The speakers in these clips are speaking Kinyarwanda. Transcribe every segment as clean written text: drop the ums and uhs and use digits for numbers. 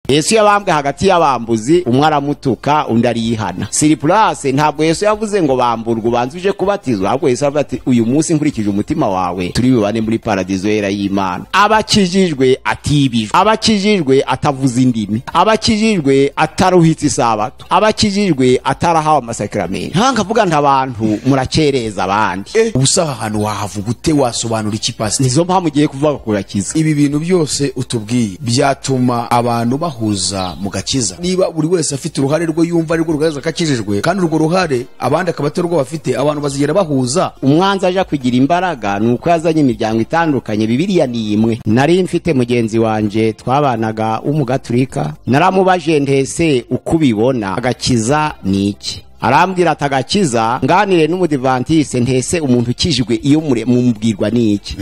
Yesu yabambwe hagati y'abambuzi, umwe aramutuka undi arihana. Sur place ntabwo Yesu yavuze ngo bamburwa ubanze uje kubatizwa, ahubwo Yesu aravuga ati uyu munsi nkurikije umutima wawe turi bubane muri paradizo yera y'Imana. Abakijijwe atibijwe, abakijijwe atavuze indimi, abakijijwe ataruhitse isabato, abakijijwe atarahawe amasakramentu. Nkankavuga nta bantu muracereza abandi. Ubusa ahantu wahavuga ute, wasobanura iki pastor? Nizo mpamvu ugiye kuvuga kurakiza. Ibi bintu byose utubwiye byatuma abantu bahuza mu gakiza. Niba buri wese afite uruhare rwe yumva ari rwo rugaragaza akakijijwe, kandi urwo ruhare abandi akaba atari rwo bafite, abantu bazigera bahuza. Umwanzi aja kugira imbaraga nuko yazanye imiryango itandukanye. Bibiliya ni imwe. Nari mfite mugenzi wanje twabanaga w'umugaturika, naramubaje ntese uko ubibona agakiza ni iki? Arambwira ati agakiza nganire n'umudivantiste ntese umuntu ukijwe iyo mumubwirwa n'iki?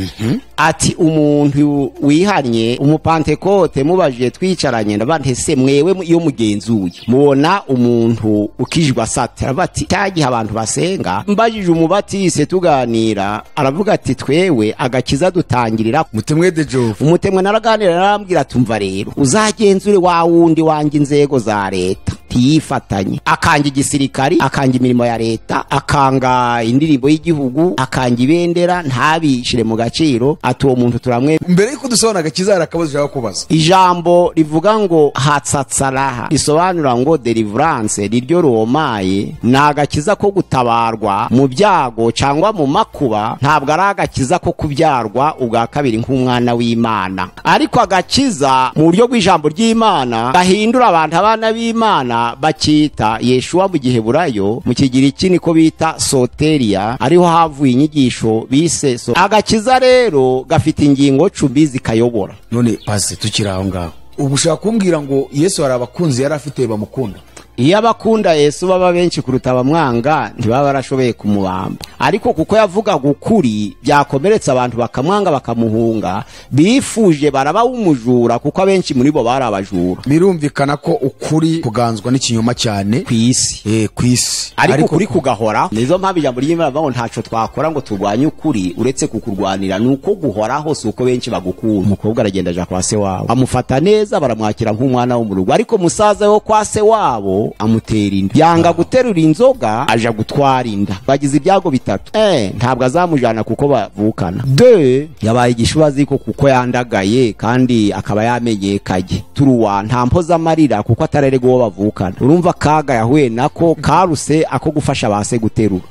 Ati umuntu wihanye umupantekote mubajije twicaranye ndaba ntese mwewe iyo mugenzuye mubona umuntu ukijwe asate? Aravuga ati cyagihe abantu basenga. Mbajije umubatise tuganira aravuga ati twewe agakiza dutangirira mutemwe de Jove. Umutemwe naraganira arambwira tumva rero uzagenzure wa wundi wanje inzego za leta tiyifatanye, akanga igisirikari, akanga imirimo ya leta, akanga indirimbo y'igihugu, akanga ibendera, ntabishire mu gaciro. Ati uwo muntu turamwe. Mbere yuko dusobanura agakiza hari akabazo ushaka kubaza. Ijambo rivuga ngo hatsatsaraha risobanura ngo deliverance riryo romaye ni agakiza ko gutabarwa mu byago cyangwa mu makuba, ntabwo ari agakiza ko kubyarwa ubwa kabiri nk'umwana w'Imana. Ariko agakiza mu buryo bw'ijambo ry'Imana gahindura abantu abana b'Imana bakita Yeshua mu Giheburayo, mu Kigiriki niko bita soteria, ariho havuye inyigisho bise so. Agakiza rero gafite ingingo 10 zikayobora. None pastor tukiri aho ngaho, ubu ushaka kumbwira ngo Yesu hari abakunzi yari afite bamukunda? Iyo abakunda Yesu baba benshi kuruta abamwanga ntibaba barashoboye kumubamba. Ariko kuko yavugaga ukuri byakomeretsa abantu bakamwanga bakamuhunga, bifuje baraba umujura kuko abenshi muri bo bari abajura. Birumvikana ko ukuri kuganzwa n'ikinyoma cyane ku isi. Ku isi. Ariko ukuri kugahora. Nizo mpamvu ijambo ry'Imana rivuga ngo ntaco twakora ngo turwanye ukuri uretse kukurwanira, nuko guhoraho si uko benshi bagukunda. Umukobwa aragenda aja kwa se wabo, amufata neza, baramwakira nk'umwana wo mu rugo, ariko musaza wo kwa se wabo amutera inda, yanga guterura inzoga aja gutwara inda. Bagize ibyago bitatu. Ntabwo azamujana kuko bavukana. 2 yabaye igishubazi ko kuko yandagaye kandi akaba yamenyekanye. 3 nta mpoza amarira kuko atarerega uwo bavukana. Urumva kaga yahuye nako karuse ako gufasha base guterura.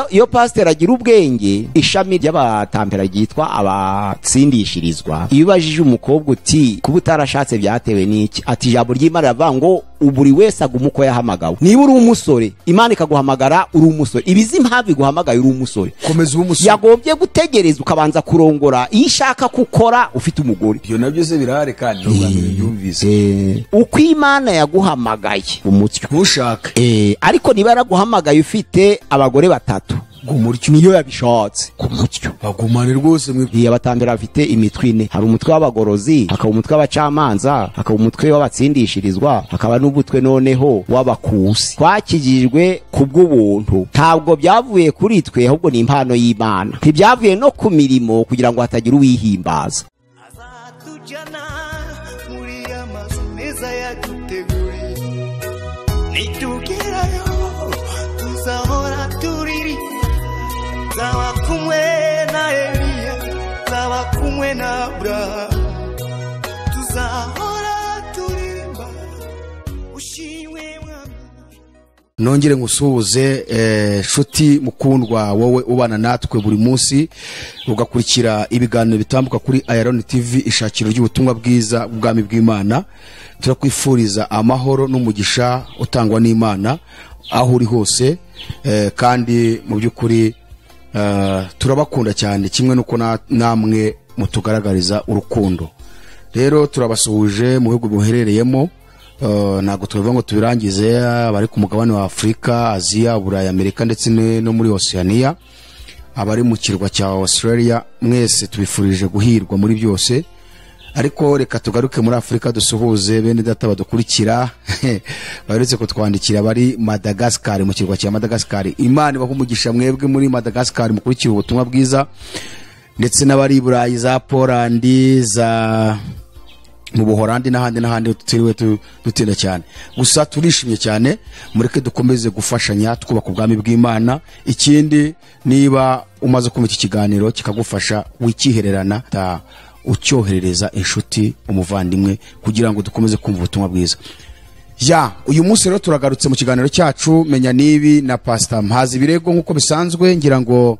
Iyo pastor agira ubwenge, ishami ry'abatampera ryitwa abatsindishirizwa, iyo ubajije umukobwa uti kuba utarashatse byatewe n'iki, ati ijambo ry'Imana rivuga ngo buri wese aguma uko yahamagawe. Niba uri umusore Imana ikaguhamagara uri umusore, ibizi impamvu iguhamagaye uri umusore, komeza ube umusore. Yagombye gutegereza ukabanza kurongora iyo ishaka gukora ufite umugore. Ibyo nabyo se birahari kandi yumvise uko Imana yaguhamagaye umutsyo ntushake. Ariko niba yaraguhamagaye ufite abagore batatu, gumuryo niyo yabishatse kumutyo bagumane rwose. Mwe abatambira bafite imitwe ine, hari umutwe w'abagorozi, hakaba umutwe w'abacamanza, hakaba umutwe w'abatsindishirizwa, hakaba n'ubutwe noneho w'abakusi. Twakijijwe kubw'ubuntu, ntabwo byavuye kuri twe ahubwo ni impano y'Imana, ntibyavuye no ku mirimo kugira ngo hatagira uwihimbaza. Azatujyana muri amazu meza yaduteguriye, nitugerayo tuzahora turiri, zaba kumwe na Eliya, zaba kumwe na Abrahamu, tuzahora turirimba ushimwe Mwami. Nongere ngusuhuze shuti mukundwa, wowe ubana natwe buri munsi ugakurikira ibiganiro bitambuka kuri Ayaloni TV, ishakiro ry'ubutumwa bwiza bw'ubwami bw'Imana. Turakwifuriza amahoro n'umugisha utangwa n'Imana aho uri hose, kandi mu by'ukuri turabakunda cyane kimwe nuko namwe mutugaragariza urukundo. Rero turabasuhuje mu bihugu muherereyemo, ntabwo tubivuga ngo tubirangize, abari ku mugabane wa Afurika, Aziya, Burayi, Amerika ndetse no muri Oceania, abari mu kirwa cya Australia, mwese tubifurije guhirwa muri byose. Ariko reka tugaruke muri Afurika dusuhuze bene data badukurikira baherutse kutwandikira bari Madagascar, mu kirwa cya Madagascar. Imana ibahe umugisha mwebwe muri Madagascar mukurikira ubutumwa bwiza, ndetse n'abari i Burayi, za Polandi, za mu Buholandi n'ahandi n'ahandi tutiriwe dutinda cyane. Gusa turishimye cyane, mureke dukomeze gufashanya twubaka ubwami bw'Imana. Ikindi, niba umaze kumva iki kiganiro kikagufasha, wikihererana, ucyoherereza inshuti, umuvandimwe, kugira ngo dukomeze kumva ubutumwa bwiza. Ya, uyu munsi rero turagarutse mu kiganiro cyacu Menya Nibi na Pastor Mpazibirego. Nk'uko bisanzwe, ngira ngo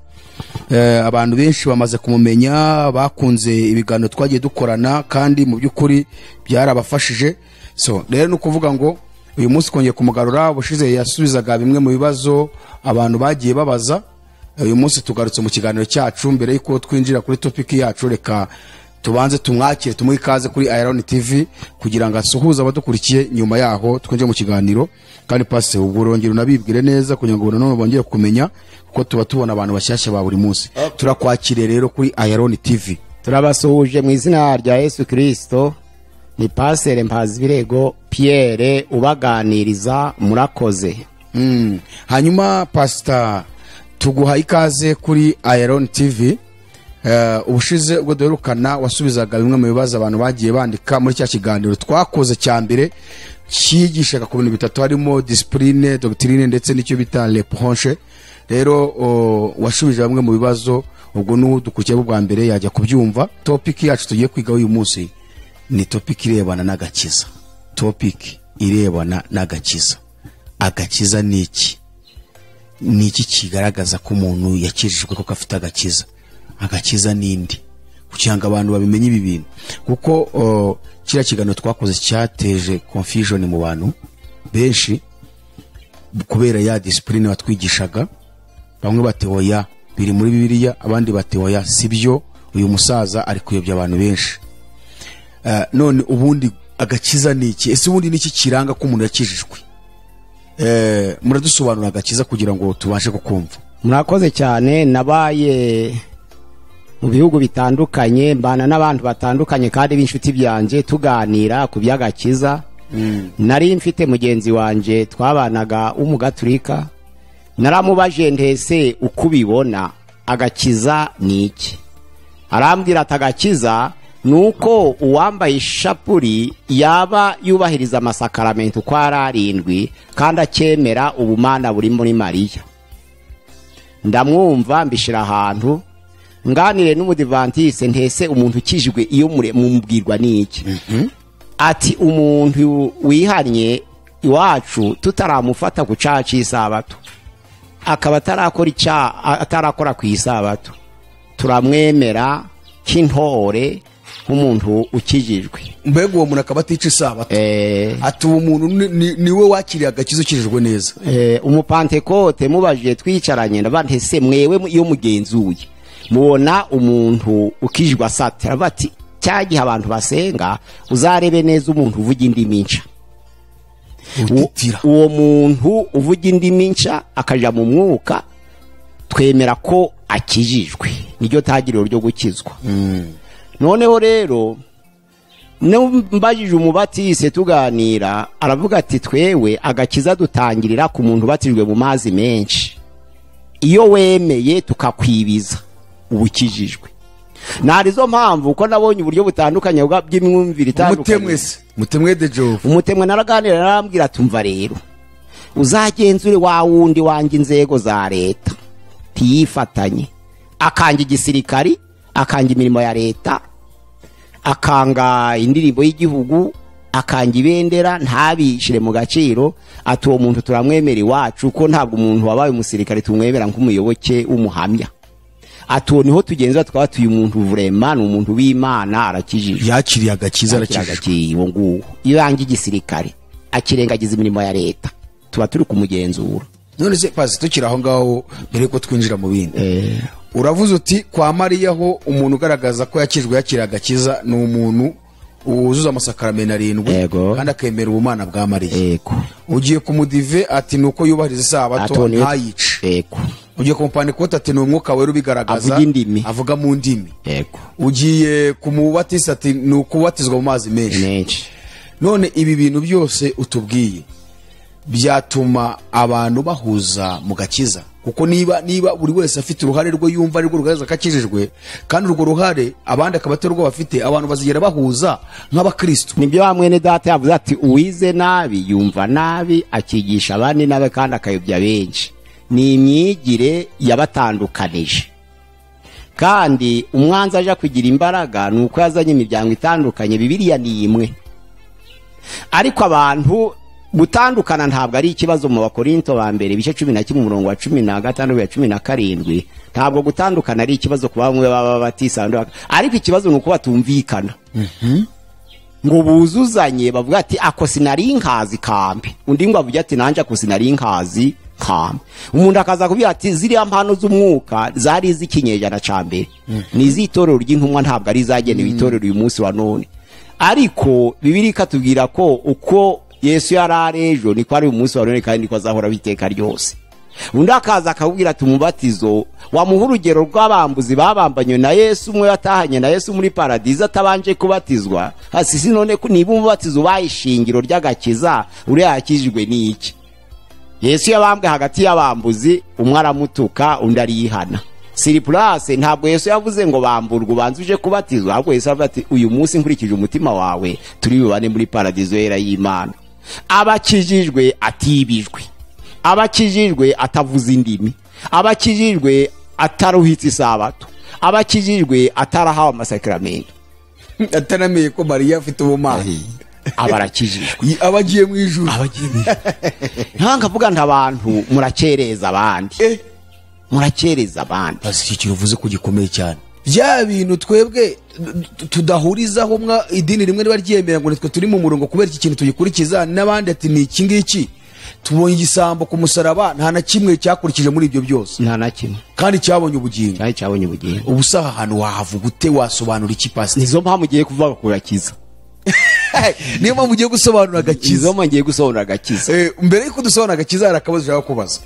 abantu benshi bamaze kumumenya, bakunze ibiganiro twagiye dukorana kandi mu by'ukuri byarabafashije. So rero ni ukuvuga ngo uyu munsi twongeye kumugarura. Ubushize yasubizaga bimwe mu bibazo abantu bagiye babaza. Uyu munsi tugarutse mu kiganiro cyacu. Mbere y'uko twinjira kuri topic yacu, reka tubanze tumwakire, tumuhe ikaze kuri Iron TV kugira ngo asuhuze abadukurikiye, nyuma yaho twinjire mu kiganiro. Kandi Pastor, ubwo urongera unabibwire neza kugira ngo nanone bongere kumenya, kuko tuba tubona abantu bashyashya ba buri munsi. Turakwakiriye rero kuri Iron TV. Turabasuhuje mu izina rya Yesu Kristo. Ni Pastor Mpazibirego Pierre ubaganiriza, murakoze. Hanyuma Pastor, tuguha ikaze kuri Iron TV. Ubushize ubwo duherukana wasubizaga bimwe mu bibazo abantu bagiye bandika muri cya kiganiro twakoze cya mbere cyigishaga ku bintu bitatu, harimo discipline, doctrine ndetse n'icyo bita reproche. Rero washubije bamwe mu bibazo, ubwo n'udukurikiye bwa mbere yajya kubyumva. Topic yacu tugiye kwiga uyu munsi ni topic irebana n'agakiza. Topic irebana n'agakiza. Agakiza ni iki? Ni iki kigaragaza ko umuntu yakijijwe kuko afite agakiza? Agakiza nindi, kugira ngo abantu babimenye ibi bintu, kuko kiriya kiganiro twakoze cyateje confusion mu bantu benshi kubera ya discipline watwigishaga. Bamwe bati oya biri muri Bibiliya, abandi bati oya sibyo, uyu musaza ari kuyobya abantu benshi. None ubundi agakiza ni iki? Ese ubundi ni iki kiranga ko umuntu yakijijwe? Muradusobanura agakiza kugira ngo tubashe kukumva. Murakoze cyane. Nabaye mu bihugu bitandukanye, mbana n'abantu batandukanye kandi b'inshuti byanjye, tuganira ku by'agakiza. Nari mfite mugenzi wanje twabanaga w'umugaturika, naramubaje ntese uko ubibona agakiza ni iki? Arambwira ati agakiza nuko uwambaye ishapuri yaba yubahiriza amasakaramentu uko ari arindwi kandi akemera ubumana buri muri Mariya. Ndamwumva mbishira ahantu nganire n'umudivantiste ntese umuntu ukijwe iyo mumubwirwa n'iki? Ati umuntu wihannye iwacu tutaramufata ku cyaha cy'isabato, akaba atarakora icyaha, atarakora ku isabato, turamwemera k'intore nk'umuntu ukijijwe. Mbega uwo muntu akaba atica isabato. Ati uwo muntu niwe wakiriye agakiza ukijijwe neza. Umupantekote mubajije twicaranye, ndavuga nti ese mwewe iyo mugenzuye mubona umuntu ukijijwe asate? Aravuga ati cya gihe abantu basenga uzarebe neza umuntu uvuga indimi nshya. Utitira. Uwo muntu uvuga indimi nshya akaja mu mwuka, twemera ko akijijwe, niryo tagiriro ryo gukizwa. Noneho rero mbajije umubatise tuganira, aravuga ati twewe agakiza dutangirira ku muntu ubatijwe mu mazi menshi, iyo wemeye tukakwibiza ubukijijwe. Narizo mpamvu ko nabonye uburyo butandukanye bw'imyumvire itandukanye. Umutemwe se, mutemwe de Jove. Umutemwe naraganira narambwira tumva rero uzagenzure wa wundi wanjye inzego za leta tiyifatanye, akanga igisirikari, akanga imirimo ya leta, akanga indirimbo y'igihugu, akanga ibendera, ntabishire mu gaciro, ati uwo muntu turamwemera iwacu ko ntabwo umuntu wabaye umusirikare tumwemera nk'umuyoboke w'umuhamya. Ati uwo niho tugenzura tukaba tuyu umuntu vraiment ni umuntu w'Imana, arakijijwe, yakiriye agakiza, arakijijwe. Yakiriye uwo nguwo. Iyo yanga igisirikare akirengagiza imirimo ya leta, tuba turi kumugenzura. None se pasi tukiri aho ngaho mbere yuko twinjira mu bindi, uravuze uti kwa Mariya ho umuntu ugaragaza ko yakijwe yakiriye agakiza ni umuntu wuzuza amasakaramentu arindwi kandi akemera ubumana bwa Mariya. Ugiye ku mudive ati nuko yubahiriza isabato ntayice. Ugiye ku mupantekote ati ni umwuka wera ubigaragaza, avuga mu ndimi. Ugiye ku mubatisi ati ni ukubatizwa mu mazi menshi. None ibi bintu byose utubwiye byatuma abantu bahuza mu gakiza? Kuko niba buri wese afite uruhare rwe yumva arirwo rugaragaza ko akijijwe, kandi urwo ruhare abandi akaba atari urwo bafite, abantu bazigera bahuza nk'abakristo. Nibyo wa mwene data yavuze ati uwize nabi yumva nabi akigisha abandi nabi kandi akayobya benshi. Ni imyigire yabatandukanije. Kandi umwanzi aja kugira imbaraga ni uko yazanye imiryango itandukanye. Bibiliya ni imwe, ariko abantu gutandukana ntabwo ari ikibazo. Mu Bakorinto ba mbere ibice 11 umurongo wa 15 ya 17, ntabwo gutandukana ari ikibazo ku bamwe baba batisanda, ariko ikibazo ni uko batumvikana. Ngo buzuzanye bavuga ati ako sinari nkazi kambi, undi ngo avuga ati nanje ako sinari nkazi kambi. Umuntu akaza kubwira ati ziriya mpano z'umwuka zari iz'ikinyejana ca mbere, ni iz'itorero ry'intumwa, ntabwo ari izagenewe itorero uyu munsi wa none. Ariko Bibiliya ikatubwira ko uko Yesu yari ejo niko ari umunsi wa none kandi niko azahora iteka ryose. Undi akaza akabwira ati umubatizo wamuha urugero rw'abambuzi babambanywe na Yesu, umwe yatahanye na Yesu muri paradizo atabanje kubatizwa. Hasi none niba umubatizo ubaye ishingiro ry'agakiza, uriya yakijijwe n'iki? Yesu yabambwe hagati y'abambuzi, umwe aramutuka undi arihana. Siripurase ntabwo Yesu yavuze ngo bamburwe ubanze uje kubatizwa, ahubwo Yesu avuga ati uyu munsi nkurikije umutima wawe turi bubane muri paradizo yera y'Imana. Abakijijwe atibijwe, abakijijwe atavuze indimi, abakijijwe ataruhitse isabato, abakijijwe atarahawe amasakramentu, atanamenye ko Mariya afite ubumana, abarakijijwe abagiye mu ijuru. Ntangavuga nta bantu murakereza abandi, murakereza abandi. Iki kintu uvuze ko gikomeye cyane, bya bintu twebwe tudahurizaho mwa idini rimwe riba ryemera ngo nitwe turi mu murongo kubera iki kintu tugikurikiza, n'abandi ati ni iki ngiki. Tubonye igisambo ku musaraba nta na kimwe cyakurikije muri ibyo byose, nta na kimwe, kandi cyabonye ubugingo, kandi cyabonye ubugingo. Ubu saha ahantu wahavuga ute, wasobanura iki pastor? Nizo mpamvu ugiye kuvuga ku gakiza. Niyo mpamvu ugiye gusobanura agakiza. Nizo mpamvu ngiye gusobanura agakiza. Mbere yuko dusobanura agakiza hari akabazo ushaka kubaza.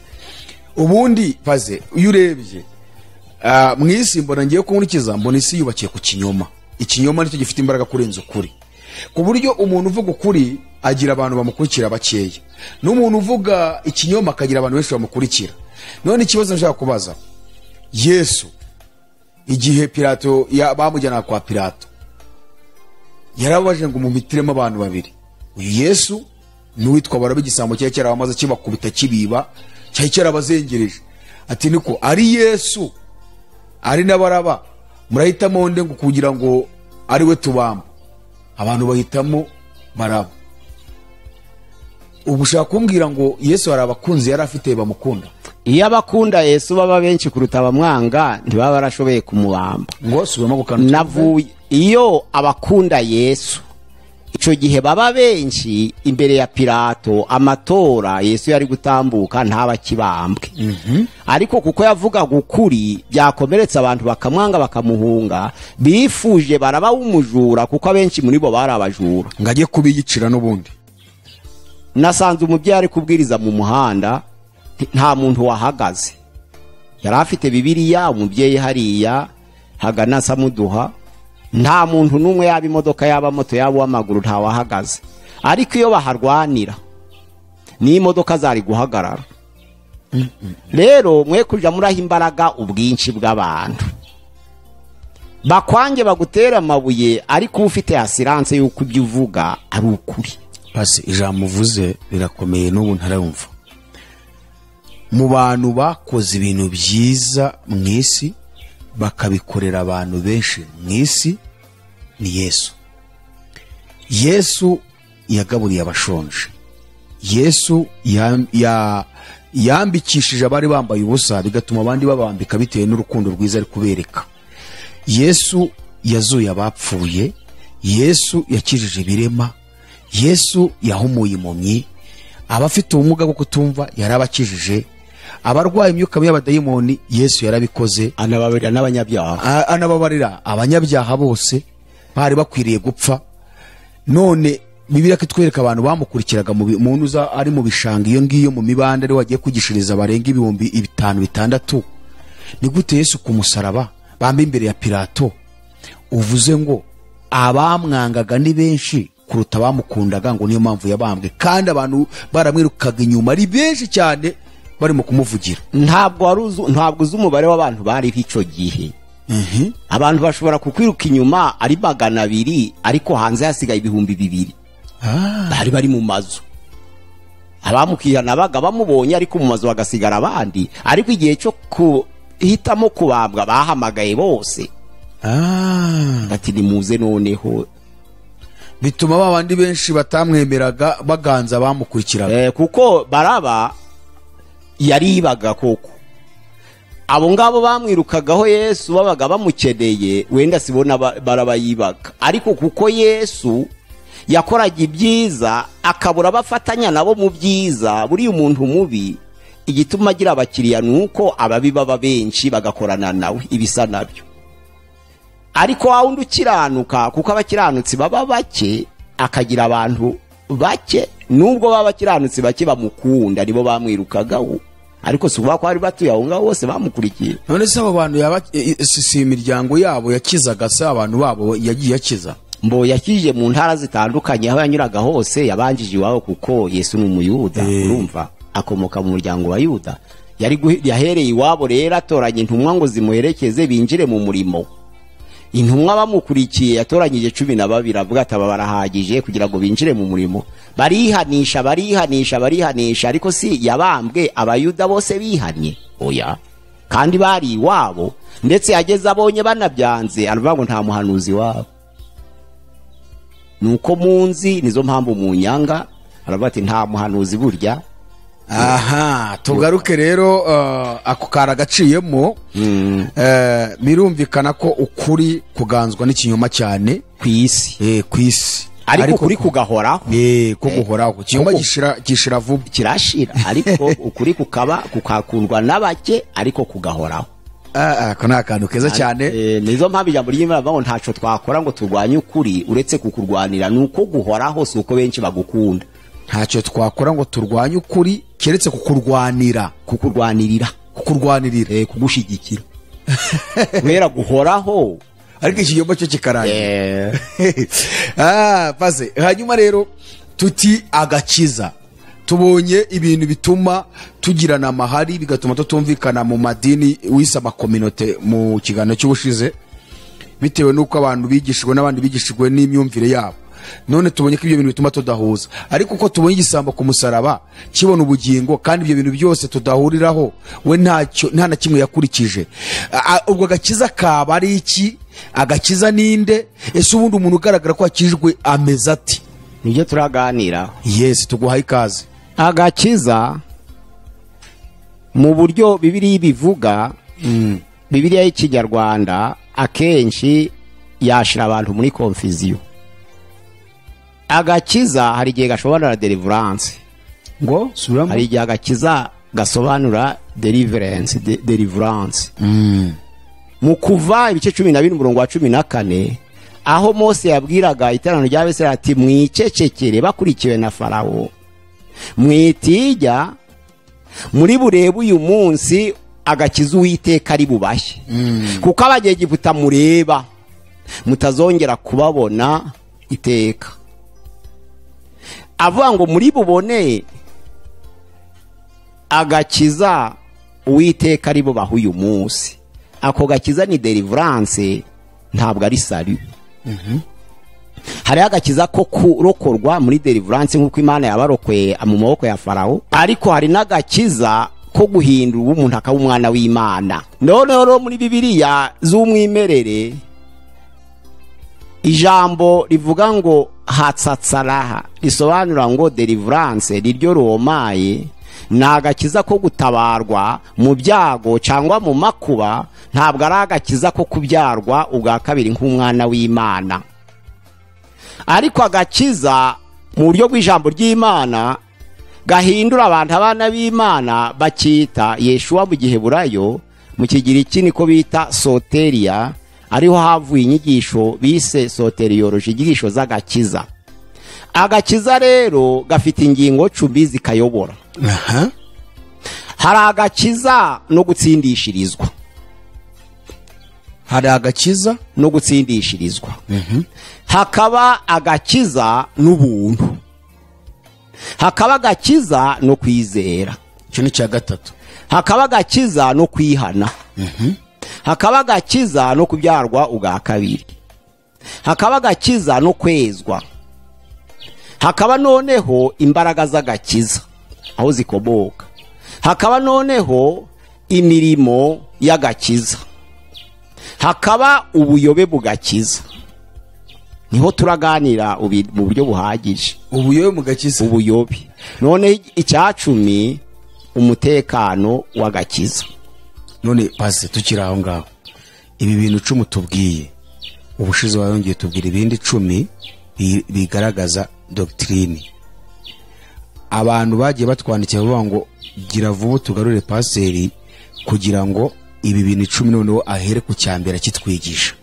Ubundi paze iyo urebye mu isi mbona ngiye kunkurikiza, mbona isi yubakiye ku kinyoma. Ikinyoma nicyo gifite imbaraga kurenza ukuri, ku buryo umuntu uvuga ukuri agira abantu bamukurikira bakeya, n'umuntu uvuga ikinyoma akagira abantu benshi bamukurikira. None ikibazo nshaka kubaza, Yesu igihe Pilato bamujyana kwa Pilato yarabaje ngo mumitiremo abantu babiri, uyu Yesu n'uwitwa Baraba, igisambo cyari cyarabamaze kibakubita kibiba, cyari cyarabazengereje. Ati niko ari Yesu ari na Baraba, murahitamo nde ngo kugira ngo ari we tubamba? Abantu bahitamo Baraba. Ubu ushaka kumbwira ngo Yesu hari abakunzi yari afite bamukunda? Iyo abakunda Yesu baba benshi kuruta abamwanga ntibaba barashoboye kumubamba. Ngo subiramo gukanda. Navuye iyo abakunda Yesu ico gihe baba benshi imbere ya Pilato, amatora Yesu yari gutambuka ntaba kibambwe. Ariko kuko yavugaga ukuri byakomeretsa abantu bakamwanga bakamuhunga, bifuje Baraba w'umujura kuko abenshi muri bo bari abajura, ngaje kubiyicira. N'ubundi nasanze umubyeyi ari kubwiriza mu muhanda, nta muntu wahagaze, yari afite Bibiliya. Umubyeyi hariya hagana Samuduha, nta muntu n'umwe, yaba imodoka yaba moto yaba uw'amaguru, nta wahagaze. Ariko iyo baharwanira n'imodoka zari guhagarara. Rero mwe kuja muraha imbaraga ubwinshi bw'abantu, bakwange bagutera amabuye, ariko ufite assurance yuko ibyo uvuga ari ukuri. Pasi ijambo uvuze rirakomeye n'ubu ntarumva. Mu bantu bakoze ibintu byiza mu isi bakabikorera abantu benshi mu isi ni Yesu. Yesu yagaburiye abashonje, Yesu yambikishije abari bambaye ubusa bigatuma abandi babambika bitewe n'urukundo rwiza ari kubereka. Yesu yazuye abapfuye, Yesu yakijije ibirema, Yesu yahumuye impumyi, abafite ubumuga bwo kutumva yarabakijije, abarwaye imyuka y'abadayimoni Yesu yarabikoze, anababarira n'abanyabyaha, anababarira abanyabyaha bose bari bakwiriye gupfa. None Bibiliya kitwereka abantu bamukurikiraga mu ntuza ari mu bishanga iyo ngiyo mu mibanda ari wagiye kwigishiriza barenga 5,000 6,000. Ni gute Yesu ku musaraba bamba imbere ya Pilato uvuze ngo abamwangaga ni benshi kuruta bamukundaga, ngo niyo mpamvu yabambwe, kandi abantu baramwirukaga inyuma ari benshi cyane barimo kumuvugira. Ntabwo uzi umubare w'abantu bari icyo gihe. Abantu bashobora kukwiruka inyuma ari 200, ariko hanze hasigaye 2000. Bari bari mu mazu. Abamukirana baga bamubonye, ariko mu mazu bagasigara abandi. Ariko igihe cyo kuhitamo kubambwa bahamagaye bose. Ati nimuze noneho. Bituma babandi benshi batamwemeraga baganza bamukurikiraga. Kuko Baraba yaribaga koko. Abo ngabo bamwirukagaho Yesu babaga bamukeneye, wenda sibona Baraba yibaga. Ariko kuko Yesu yakoraga ibyiza akabura abafatanya nabo mu byiza, buri umuntu mubi igituma agira abakiriya nuko ababi baba benshi bagakorana nawe ibisa nabyo. Ariko wa wundi ukiranuka, kuko abakiranutsi baba bake, akagira abantu bake, nubwo baba bakiranutsi bake bamukunda, nibo bamwirukagaho. Ariko si ukuvuga ko bari batuye aho ngaho bose bamukurikiye. None se abo bantu si imiryango yabo yakizaga, se abantu babo yagiye akiza? Mbo yakije mu ntara zitandukanye aho yanyuraga hose, yabanjije iwabo kuko Yesu ni Umuyuda, urumva akomoka mu muryango wa Yuda. Yahereye iwabo rero atoranya intumwa ngo zimuherekeze binjire mu murimo. Intumwa bamukurikiye yatoranyije 12, avuga ati aba barahagije kugira ngo binjire mu murimo. Barihanisha, barihanisha, barihanisha, ariko si yabambwe Abayuda bose bihanye, oya, kandi bari iwabo. Ndetse yageze abonye banabyanze aravuga ngo nta muhanuzi wabo, nuko munzi nizo mpamvu munyanga. Aravuga ati nta muhanuzi burya. Aha tugaruke rero, ako karagaciyemo. Birumvikana ko ukuri kuganzwa n'ikinyoma cyane ku isi. Ku isi, ariko ukuri kugahoraho. Ko guhoraho ikinyoma gishira vuba, kirashira, ariko ukuri kukaba kukakundwa n'abake, ariko kugahoraho. Ako ni akantu keza cyane. Nizo mpamvu ijambo ry'Imana rivuga ngo ntaco twakora ngo turwanye ukuri uretse kukurwanira, nuko guhoraho si uko benshi bagukunda. Ntacyo twakora ngo turwanye ukuri keretse kukurwanira, kukurwanirira, kukurwanirira, kugushyigikira, kubera guhoraho. Ariko ikinyoma cyo kikarangira. Baze hanyuma rero tuti agakiza, tubonye ibintu bituma tugirana amahari, bigatuma tutumvikana mu madini wise amakominote mu kiganiro cy'ubushize, bitewe n'uko abantu bigishijwe n'abandi bigishijwe n'imyumvire yabo. None tubonye ko ibyo bintu bituma tudahuza, ariko uko tubonye igisambo ku musaraba kibona ubugingo, kandi ibyo bintu byose tudahuriraho, we ntacyo nta na kimwe yakurikije. Ubwo agakiza kaba ari iki? Agakiza ninde? Ese ubundi umuntu ugaragara ko akijwe ameze ati? Nibyo turaganira. Yes, tuguhaye ikaze. Agakiza mu buryo Bibiliya ibivuga, Bibiliya y'Ikinyarwanda akenshi yashira abantu muri confusion. Agakiza hari igihe gasobanura deliverance. Ngo subiramo. Hari igihe agakiza gasobanura deliverance, deliverance. Mu Kuva ibice 12 umurongo wa 14, aho Mose yabwiraga iteraniro ry'Abisirayeli ati mwicecekere bakurikiwe na Farawo, mwitijya muri burebe uyu munsi agakiza Uwiteka ari bubahe, kuko Abanyegiputa mureba mutazongera kubabona iteka. Avuga ngo muri bubone agakiza Uwiteka ari bubahe uyu munsi. Ako gakiza ni deliverance, ntabwo ari salut. Hari agakiza ko kurokorwa muri deliverance nk'uko Imana yabarokoye mu maboko ya Farawo, ariko hari n'agakiza ko guhindura umuntu akaba umwana w'Imana. None rero muri Bibiliya z'umwimerere ijambo rivuga ngo hatsatsaraha risobanura ngo deliverance, riryo romaye ni agakiza ko gutabarwa mu byago cyangwa mu makuba, ntabwo ari agakiza ko kubyarwa ubwa kabiri nk'umwana w'Imana. Ariko agakiza mu buryo bw'ijambo ry'Imana gahindura abantu abana b'Imana bakita Yeshua mu Giheburayo, mu Kigiriki niko bita soteria, ariho havuye inyigisho bise soteriology, inyigisho z'agakiza. Agakiza rero gafite ingingo 10 zikayobora. Hari agakiza no gutsindishirizwa. Hari agakiza no gutsindishirizwa. Hakaba agakiza n'ubuntu. Hakaba agakiza no kwizera. Icyo ni icya gatatu. Hakaba agakiza no kwihana. Hakaba agakiza no kubyarwa ubwa kabiri. Hakaba agakiza no kwezwa. Hakaba noneho imbaraga z'agakiza aho zikomoka. Hakaba noneho imirimo y'agakiza. Hakaba ubuyobe bugakiza. Niho turaganira mu buryo buhagije. Ubuyobe mugakiza. Ubuyobe. None icya 10, umutekano w'agakiza. None pasi, tukiri aho ngaho, ibi bintu 10 tubwiye, ubushize wayongeye tubwira ibindi 10 bigaragaza doctrine. Abantu bagiye batwandikira bavuga ngo gira vuba tugarure paseri kugira ngo ibi bintu 10 noneho ahere ku cyambere akitwigisha.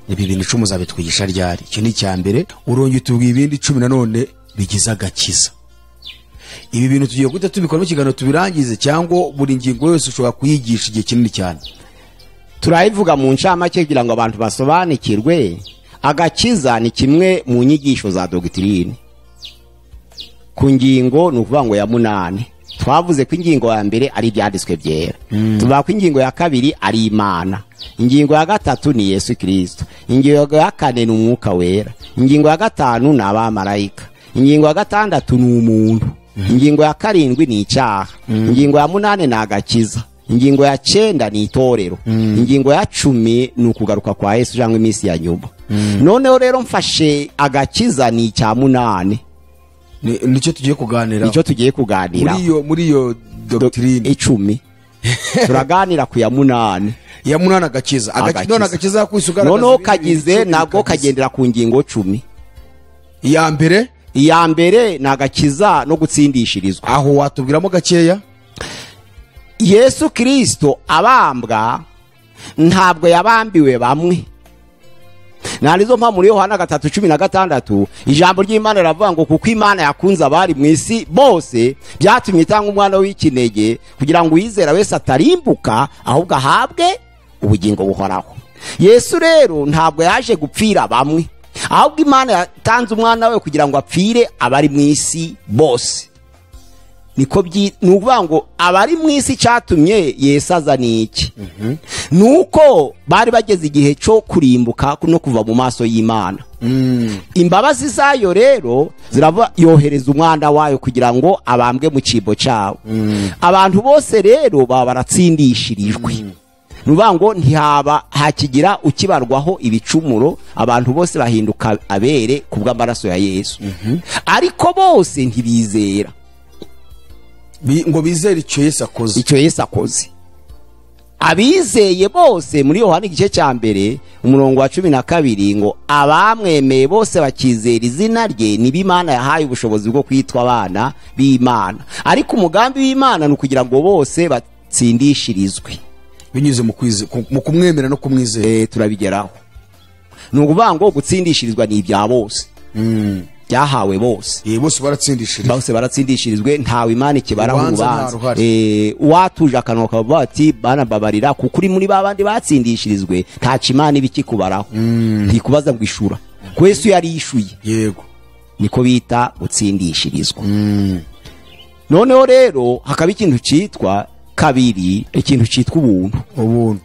Ibi bintu 10 uzabitwigisha ryari? Icyo ni icyambere. Urongeye tubwira ibindi 10 nanone bigize agakiza. Ibi bintu tugiye guhita tubikoramo ikiganiro tubirangize, cyangwa buri ngingo yose ushobora kuyigisha igihe kinini cyane? Turayivuga mu ncamake kugira ngo abantu basobanukirwe. Agakiza ni kimwe mu nyigisho za doctrine. Ku ngingo ni ukuvuga ngo ya 8, twavuze ko ingingo ya mbere ari ibyanditswe byera, tuvuga ko ingingo ya kabiri ari Imana, ingingo ya gatatu ni Yesu Kristo, ingingo ya kane ni Umwuka Wera, ingingo ya gatanu ni abamarayika, ingingo ya gatandatu ni umuntu, ingingo ya karindwi ni icyaha, ingingo ya 8 ni agakiza, ingingo ya 9 ni itorero, ingingo ya 10 ni ukugaruka kwa Yesu cyangwa iminsi ya nyuma. Noneho rero mfashe agakiza ni icya 8. Nicyo tugiye kuganira. Nicyo tugiye kuganira. Muri iyo doctrine 10 turaganira ku ya 8. Ya 8 agakiza. None agakiza kwisugaragaza. Noneho kagize nabwo kagendera ku ngingo 10. Iya mbere, iya mbere ni agakiza no gutsindishirizwa. Aho watubwiramo gakeya? Yesu Kristo abambwa ntabwo yabambiwe bamwe. Narizo mpamvu muri Yohana 3:16 ijambo ry'Imana riravuga ngo kuko Imana yakunze abari mu isi bose byatumye itanga umwana w'ikinege kugira ngo uwizera wese atarimbuka ahubwo ahabwe ubugingo buhoraho. Yesu rero ntabwo yaje gupfira bamwe, ahubwo Imana yatanze umwana we kugira ngo apfire abari mu isi bose. Niko nukuvuga ngo abari mu isi cyatumye Yesu aza ni iki? Nuko bari bageze igihe cyo kurimbuka no kuva mu maso y'Imana. Imbabazi zayo rero zirava yohereza umwana wayo kugira ngo abambwe mu cibo cyawo. Abantu bose rero baba baratsindishirijwe. Nuvuga ngo ntihaba hakigira ukibarwaho ibicumuro, abantu bose bahinduka abere kubw'amaraso ya Yesu. Ariko bose ntibizera ngo bizere icyo Yesu akoze. Icyo Yesu akoze. Abizeye bose muri Yohana igice cya 1 umurongo wa 12 ngo abamwemeye bose bakizera izina rye nibo Imana yahaye ubushobozi bwo kwitwa abana b'Imana. Ariko umugambi w'Imana ni ukugira ngo bose batsindishirizwe binyuze mu kumwemera no kumwizera. Turabigeraho. Ni ukuvuga ngo gutsindishirizwa ni ibya bose. Byahawe bose. Bose baratsindishirizwe. Bose baratsindishirizwe, ntawe Imana ikibaraho urubanza. Uwatuje akanwa kavuga ati bana babarira kuko uri muri babandi batsindishirizwe, ntaco Imana ibikikubaraho. Ntikubaza ngo ishura. Ko Yesu yari yishuye. Yego. Niko bita gutsindishirizwa. Noneho rero hakaba ikintu citwa kabiri, ikintu citwa ubuntu. Ubuntu.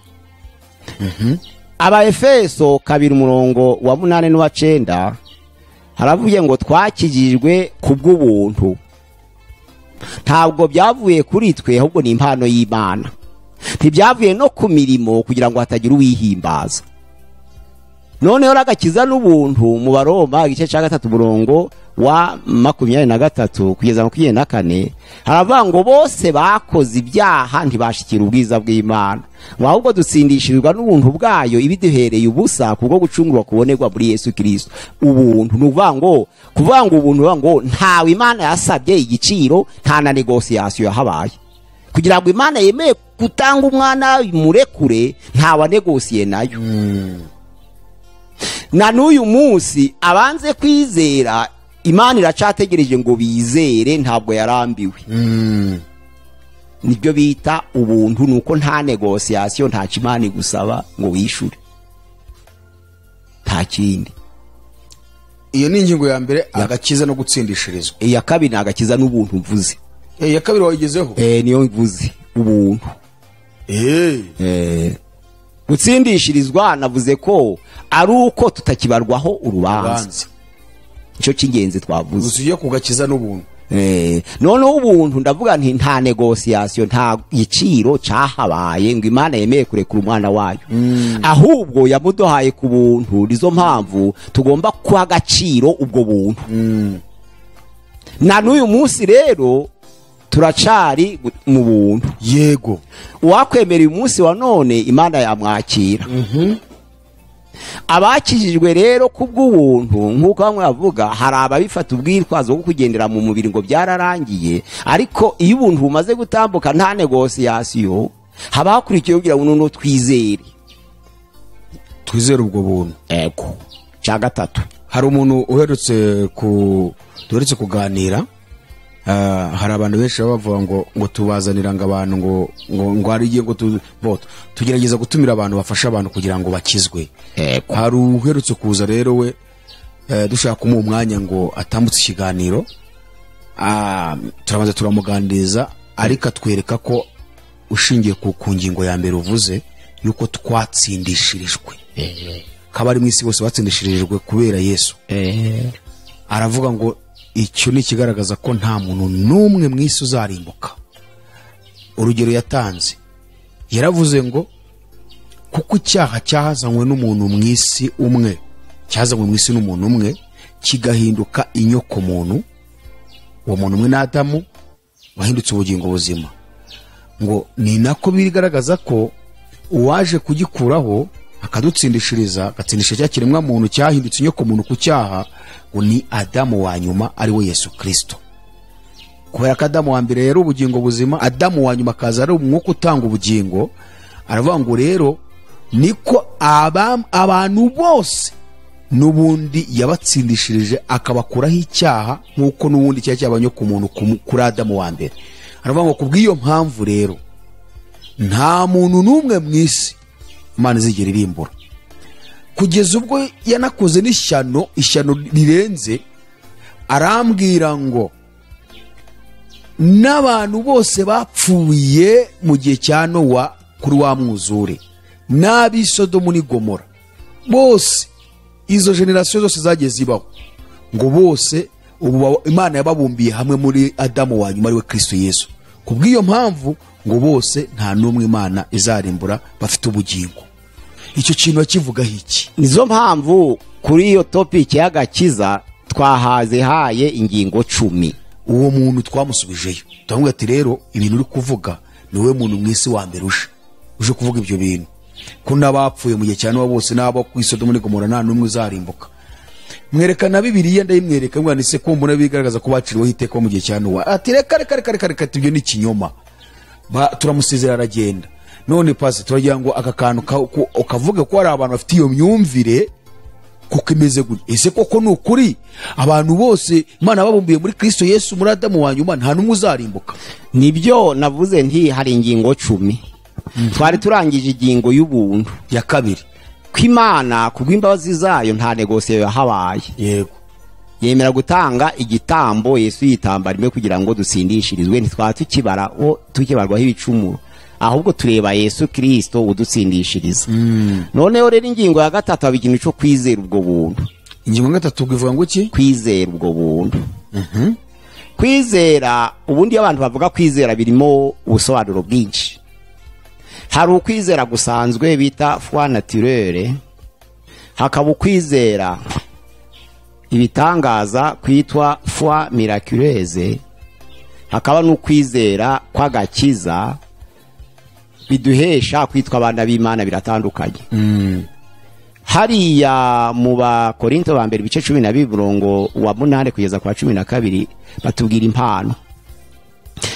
Aba Efeso 2 umurongo wa 8 n'uwa 9 haravuye ngo twakijijwe kubw'ubuntu. Ntabwo byavuye kuri twe ahubwo ni impano y'Imana. Ntibyavuye no ku mirimo kugira ngo hatagira uwihimbaza. Noneho agakiza n'ubuntu mu Baroma igice cya 3 umurongo wa 23 kugeza 24 haravuga ngo bose bakoze ibyaha ntibashikira ubwiza bw'Imana, ahubwo dutsindishirizwa n'ubuntu bwayo ibiduhereye ubusa kubwo gucungurwa kubonerwa muri Yesu Kristo. Ubuntu ni ukuvuga ngo kuvuga ngo ubuntu ngo ntawe Imana yasabye igiciro, nta na negociation yahabaye kugira ngo Imana yemeye gutanga umwana murekure, ntawa negociye nayo. Na n'uyu munsi abanze kwizera Imana iracategereje ngo bizere, ntabwo yarambiwe. Nibyo bita ubuntu, nuko nta negociation, nta Imana igusaba ngo wishure, nta kindi. Iyo ni ingingo ya mbere, agakiza no gutsindishirizwa. Iya kabiri ni agakiza n'ubuntu mvuze. Ya kabiri wayigezeho. Niyo mvuze ubuntu. Gutsindishirizwa navuze ko ari uko tutakibarwaho urubanza. Icyo cy'ingenzi twavuze. Usuye kugakiza n'ubuntu. Noneho ubuntu ndavuga nti nta negotiation, nta giciro cyahabaye ngo Imana yemeye kurekura umwana wayo. Ahubwo yamuduhaye ku buntu. Nizo mpamvu tugomba kuha agaciro ubwo buntu. Na n'uyu munsi rero turacari mu buntu. Yego. Uwakwemera uyu munsi wa none Imana yamwakira. Abakijijwe rero kubw'ubuntu nk'uko bamwe bavuga, hari ababifata ubwitwazo bwo kugendera mu mubiri ngo byararangiye, ariko iyo ubuntu bumaze gutambuka nta negotiation haba hakurikiye kugira ngo noneho twizere. Twizere ubwo buntu. Ego. Cya gatatu. Hari umuntu uherutse duherutse kuganira, hari abantu benshi baba bavuga ngo tubazanira ngo abantu ngo hari igihe ngo tugerageza gutumira abantu bafasha abantu kugira ngo bakizwe. Hari uherutse kuza rero we, dushaka kumuha umwanya ngo atambutse ikiganiro, turabanza turamuganiriza, ariko atwereka ko ushingiye ku ngingo ya mbere uvuze yuko twatsindishirijwe, ko abari mu isi bose batsindishirijwe kubera Yesu. Aravuga ngo icyo ni ikigaragaza ko nta muntu n'umwe mu isi uzarimbuka. Urugero yatanze, yaravuze ngo kuko icyaha cyazanywe n'umuntu mu isi umwe, cyazanywe mu isi n'umuntu umwe, kigahinduka inyoko muntu, uwo muntu umwe na Adamu wahindutse ubugingo buzima, ngo ni nako bigaragaza ko uwaje kugikuraho akadutsindishiriza, agatsindisha cya kiremwa muntu cyahindutse inyoko muntu ku cyaha, ngo ni Adamu wa nyuma ari we Yesu Kristo. Kubera ko Adamu wa mbere yari ubugingo buzima, Adamu wa nyuma akaza ari umwuka utanga ubugingo. Aravuga ngo rero niko abantu bose n'ubundi yabatsindishirije akabakuraho icyaha, nk'uko n'ubundi cyaha cy'abanyoko muntu kuri Adamu wa mbere. Aravuga ngo kubw'iyo mpamvu rero nta muntu n'umwe mu isi Imana izigera irimbura, kugeza ubwo yanakoze n'ishyano, ishyano rirenze. Arambwira ngo n'abantu bose bapfuye mu gihe cya Nowa kuri wa mwuzure, n'ab'i Sodomu n'i Gomora bose, izo generasiyo zose zagiye zibaho, ngo bose ubu Imana yababumbiye hamwe muri Adamu wa nyuma ari we Kristo Yesu. Kubw'iyo mpamvu ngo bose nta n'umwe Imana izarimbura, bafite ubugingo. Icyo kintu bakivugaho iki? Nizo mpamvu kuri iyo topic y'agakiza twahaze haye ingingo 10. Uwo muntu twamusubijeyo, turamubwira ati rero ibintu uri kuvuga ni wowe muntu mu isi wa mbere uje kuvuga ibyo bintu, ko n'abapfuye mu gihe cya Nowa bose n'abo ku Sodomu n'i Gomora nta n'umwe uzarimbuka. Mwerekana Bibiliya, ndayimwereka, mwana se ko mbona bigaragaza ko baciriweho iteka mu gihe cya Nowa. Ati reka reka reka reka reka, ibyo ni ikinyoma. Turamusezera aragenda. None pasi turagira ngo aka kantu ukavuga ko hari abantu bafite iyo myumvire kuko imeze gutya. Ese koko ni ukuri abantu bose Imana babumbiye muri Kristo Yesu muri Adamu wa nyuma nta n'umwe uzarimbuka? Nibyo navuze nti hari ingingo 10. Twari turangije ingingo y'ubuntu ya kabiri, ko Imana kubw'imbabazi zayo nta negotiation yahabaye. Yego. Yemera gutanga igitambo, Yesu yitamba rimwe kugira ngo dutsindishirizwe, ntitwa tukibarwaho ibicumuro, ahubwo tureba Yesu Kristo udutsindishiriza. Noneho rero ingingo ya gatatu haba ikintu cyo kwizera ubwo buntu. Ingingo ya gatatu ivuga ngo iki? Kwizera ubwo buntu. Kwizera, ubundi abantu bavuga kwizera birimo ubusobanuro bwinshi. Hari ukwizera gusanzwe bita foi naturelle, hakaba ukwizera ibitangaza kwitwa foi miraculeuse, hakaba n'ukwizera kw'agakiza biduhesha kwitwa abana b'Imana. Biratandukanye. Hariya mu Bakorinto ba mbere ibice 12 murongo wa 8 kugeza kwa 12 batubwira impano.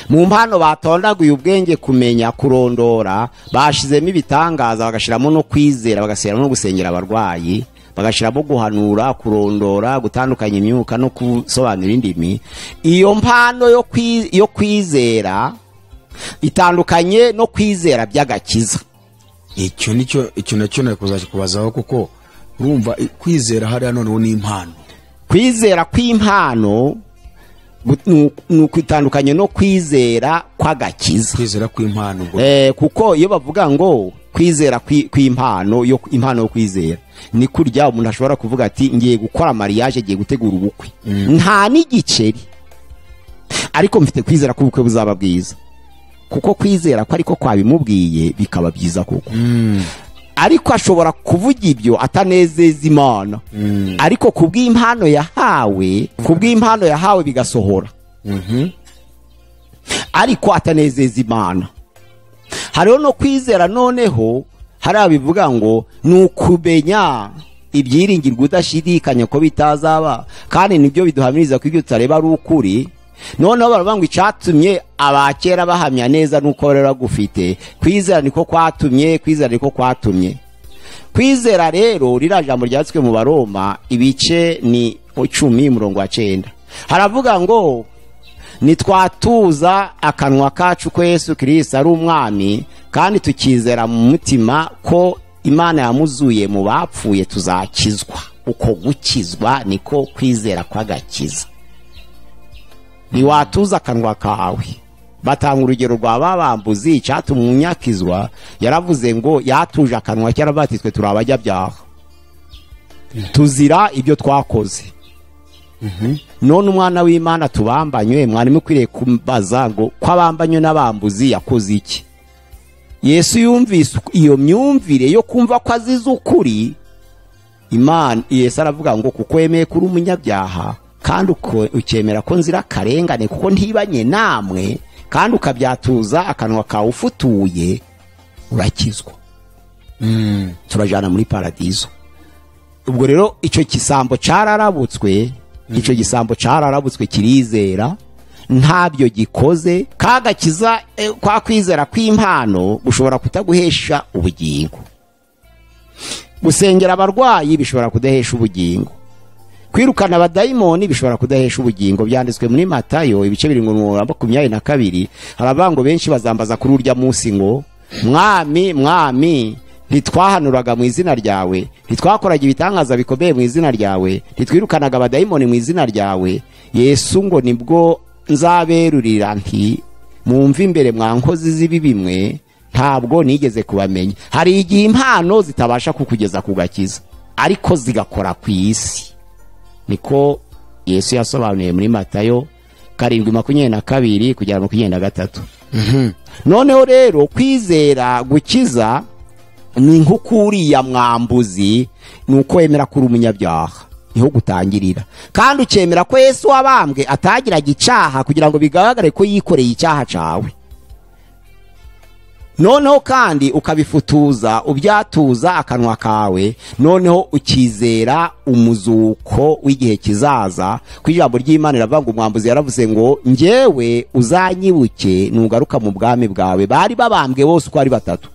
Mu mpano batondaguye ubwenge, kumenya, kurondora, bashizemo ibitangaza, bagashiramo no kwizera, bagashyiramo no gusengera abarwayi, bagashiramo guhanura, kurondora, gutandukanya imyuka no gusobanura indimi. Iyo mpano yo kwizera itandukanye no kwizera by'agakiza. Icyo nicyo, icyo nacyo nakuzaje kubazaho, kuko urumva kwizera hariya noneho ni impano. Kwizera kw'impano Ni ukwitandukanye no kwizera kw'agakiza, kwizera kw'impano. Kuko iyo bavuga ngo kwizera kw'impano, yo impano yo kwizera ni kurya umuntu ashobora kuvuga ati ngiye gukora mariage, ngiye gutegura ubukwe, nta n'igiceri, ariko mfite kwizera ko ubukwe buzaba bwiza, kuko kwizera ko ariko kwabimubwiye bikaba byiza koko. Ariko ashobora kuvuga ibyo atanezeza Imana, ariko kubw'impano yahawe, kubw'impano yahawe bigasohora, ariko atanezeza Imana. Hariho no kwizera noneho hari abivuga ngo ni ukumenya ibyiringirwa udashidikanya ko bitazaba, kandi nibyo biduhamiriza ko ibyo tutareba ari ukuri. Noneho baravuga ngo icyatumye abakera bahamya neza nuko rero bagufite kwizera, niko kwatumye kwizera, niko kwatumye kwizera. Rero ririya jambo ryanditswe mu Baroma ibice ni 10 umurongo wa 9, haravuga ngo nitwatuza akanwa kacu ko Yesu Kristo ari umwami, kandi tukizera mu mutima ko Imana yamuzuye mu bapfuye, tuzakizwa. Uko gukizwa niko kwizera kw'agakiza. Ntiwatuza akanwa kawe. Batanga urugero rwa babambuzi, icyatumye umunyakizwa yaravuze ngo yatuje akanwa ke, aravuga ati twe turi abanyabyaha, tuzira ibyo twakoze, none umwana w'Imana tubambanywe, mwari mukwiriye kumbaza ngo ko abambanywe n'abambuzi yakoze iki? Yesu yumvise iyo myumvire yo kumva ko azize ukuri Imana. Yesu aravuga ngo kuko wemeye kuri umunyabyaha, kandi ukemera ko nzira karengane kuko ntibanye namwe, kandi ukabyatuza akanwa kawe ufutuye, urakizwa, turajana muri paradizo. Ubwo rero icyo gisambo cararabutswe, icyo gisambo cararabutswe kirizera ntabyo gikoze. Kagakiza kwa kwizera kw'impano gushobora kutaguhesha ubugingo. Gusengera abarwayi bishobora kudahesha ubugingo. Kwirukana abadayimoni bishobora kudahesha ubugingo. Byanditswe muri Matayo ibice 7:22, haravuga ngo benshi bazambaza kuri urya munsi ngo mwami mwami, ntitwahanuraga mu izina ryawe, ntitwakoraga ibitangaza bikomeye mu izina ryawe, ntitwirukanaga abadayimoni mu izina ryawe? Yesu ngo nibwo nzaberurira nti mumve imbere mwa nkozi z'ibibi mwe, ntabwo nigeze kubamenya. Hari igihe impano zitabasha kukugeza ku gakiza, ariko zigakora ku isi. Niko Yesu yasobanuye muri Matayo 7:22 kugera 23. Noneho rero kwizera gukiza ni nk'ukuriya mwambuzi, ni uko wemera kuri umunyabyaha, niho gutangirira, kandi ukemera ko Yesu wabambwe atagiraga icyaha kugira ngo bigaragare ko yikoreye icyaha cawe. Noneho kandi ukabifutuza ubyatuza akanwa kawe, noneho ukizera umuzuko w'igihe kizaza. Ku ijambo ry'Imana riravuga ngo umwambuzi yaravuze ngo njyewe uzanyibuke nugaruka mu bwami bwawe. Bari babambwe bose uko ari batatu.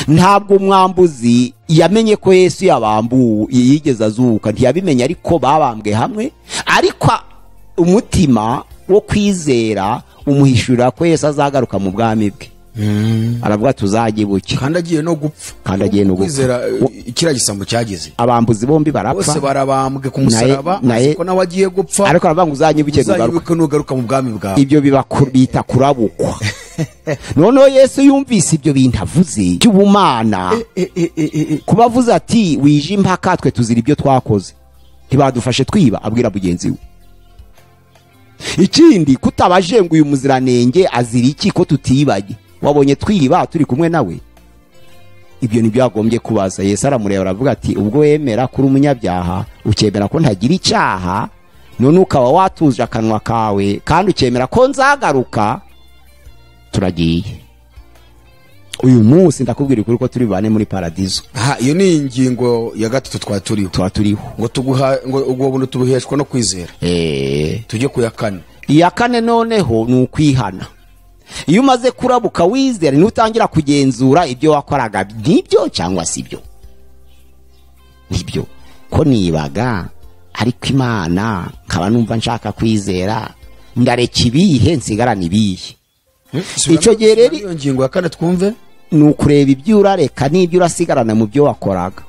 Ntabwo umwambuzi yamenye ko Yesu yabambuwe yigeze azuka, ntiyabimenya, ariko babambwe hamwe. Ariko umutima wo kwizera umuhishurira ko Yesu azagaruka mu bwami bwe. Aravuga tuzagibuke, kandi agiye no gupfa, kandi agiye no gupfa. Kwizera kiriya gisambo cyageze, abambuzi bombi barapfa, bose barabambwe ku musaraba, ariko nawe agiye gupfa, ariko aravuga ngo uzanyibuke nugaruka mu bwami bwawe. Ibyo biba bita kurabukwa. Noneho Yesu yumvise ibyo bintu avuze by'ubumana, kuba avuze ati wije impaka twe tuzira ibyo twakoze, ntibadufashe twiba, abwira mugenzi we. Ikindi kutabajenguye umuziranenge azira iki ko tutibanye, wabonye twiba turi kumwe nawe? Ibyo nibyo yagombye kubaza. Yesu aramureba aravuga ati ubwo wemera kuri umunyabyaha, ukemera ko ntagira icyaha, none ukaba watuje akanwa kawe kandi ukemera ko nzagaruka, turagiye. Uyu munsi ndakubwira ukuri ko turi bane muri paradizo. Aha, iyo ni ingingo ya gatatu twaturiho. Ngo tuguha ngo ubwo buntu tubuheshwa no kwizera. Tujye ku ya kane. Iya kane noneho ni ukwihana. Iyo umaze kurabuka wizera, ntutangira kugenzura ibyo wakoraga nibyo cyangwa si byo. Nibyo ko nibaga, ariko Imana nkaba numva nshaka kwizera, ndareka ibihe nsigarana ibihe. Icyo gihe rero iyo ngingo ya kane twumve ni ukureba ibyo urareka n'ibyo urasigarana mu byo wakoraga.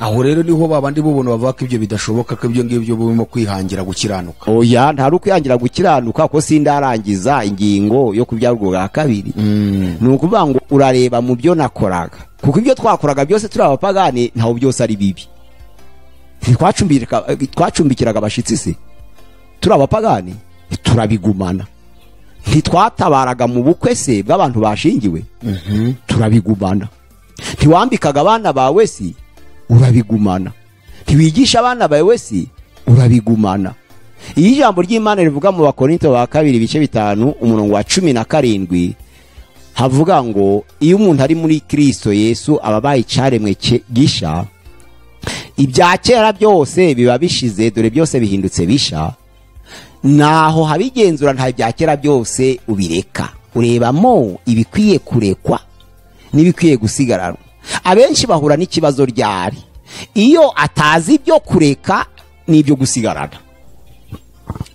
Aho rero niho babandi bubona bavuga ko ibyo bidashoboka, ko ibyo ngibyo burimo kwihangira gukiranuka. Oya, ntari ukwihangira gukiranuka, ko sindarangiza ingingo yo kubyarwa ubwa kabiri. Ni ukuvuga ngo urareba mu byo nakoraga, kuko ibyo twakoraga byose turi abapagani ntaho byose ari bibi. Twacumbikiraga abashitsi se turi abapagani, turabigumana. Ntitwatabaraga mu bukwe se bw'abantu bashingiwe, turabigumana. Ntiwambikaga abana bawe si, urabigumana. Ntiwigisha abana bawe si, urabigumana. Iyo ijambo ry'Imana rivuga mu Bakorinto ba kabiri ibice 5 umurongo wa 17, havuga ngo iyo umuntu ari muri Kristo Yesu aba abaye icyaremwe gisha, ibya kera byose biba bishize, dore byose bihindutse bisha. Naho habigenzura nta bya kera byose ubireka, urebamo ibikwiye kurekwa n'ibikwiye gusigaranwa. Abenshi bahura n'ikibazo ryari iyo atazi ibyo kureka n'ibyo gusigarana.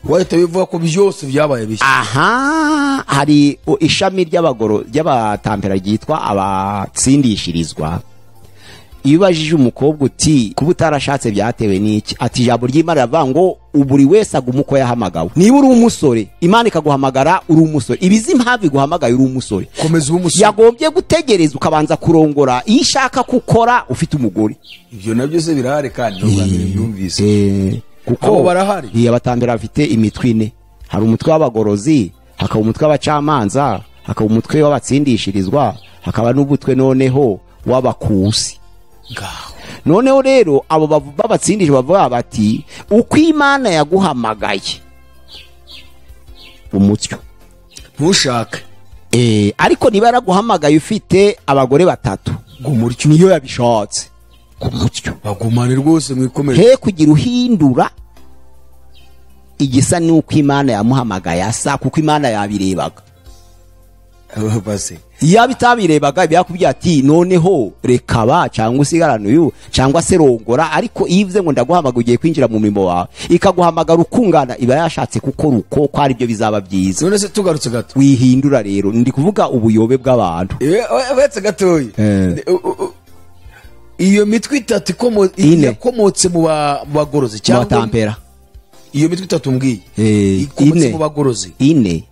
Wahita bivuga ko byose byabaye bishya. Aha hari ishami ry'abagoro ry'abatampera ryitwa abatsindishirizwa. Iyo ubajije umukobwa uti kuba utarashatse byatewe n'iki, ati ijambo ry'Imana rivuga ngo buri wese aguma uko yahamagawe. Niba uri umusore Imana ikaguhamagara uri umusore, ibizi impamvu iguhamagaye uri umusore, komeza ube umusore. Yagombye gutegereza ukabanza kurongora iyo ishaka gukora ufite umugore. Ibyo nabyo se birahari kandi ubwa mbere byumvise. Kuko barahari. Iyo abatambira bafite imitwe ine, hari umutwe w'abagorozi, hakaba umutwe w'abacamanza, hakaba umutwe w'abatsindishirizwa, hakaba n'ubutwe noneho w'abakusi. Noneho rero abo babatsindije bavuga bati uko Imana yaguhamagaye umutsyo ntushake. Ariko niba yaraguhamagaye ufite abagore batatu, gumuryo niyo yabishatse, gumuryo bagumane rwose mwikomere, he kugira uhindura igisa nuko Imana yamuhamagaye asa, kuko Imana yabirebaga. Iyo bitabirebaga byakubwiye ati noneho reka ba cyangwa usigarane uyu cyangwa se rongora, ariko iyo ivuze ngo ndaguhamagara ugiye kwinjira mu murimo wawe, ikaguhamagara ukungana, iba yashatse gukora uko ko ari byo bizaba byiza. None se tugarutse gato wihindura rero, ndi kuvuga ubuyobe bw'abantu. Uretse gatoya, iyo mitwe itatu yakomotse mu bagorozi cyangwa batampera, iyo mitwe itatu mbwiye ikomotse mu bagorozi ine.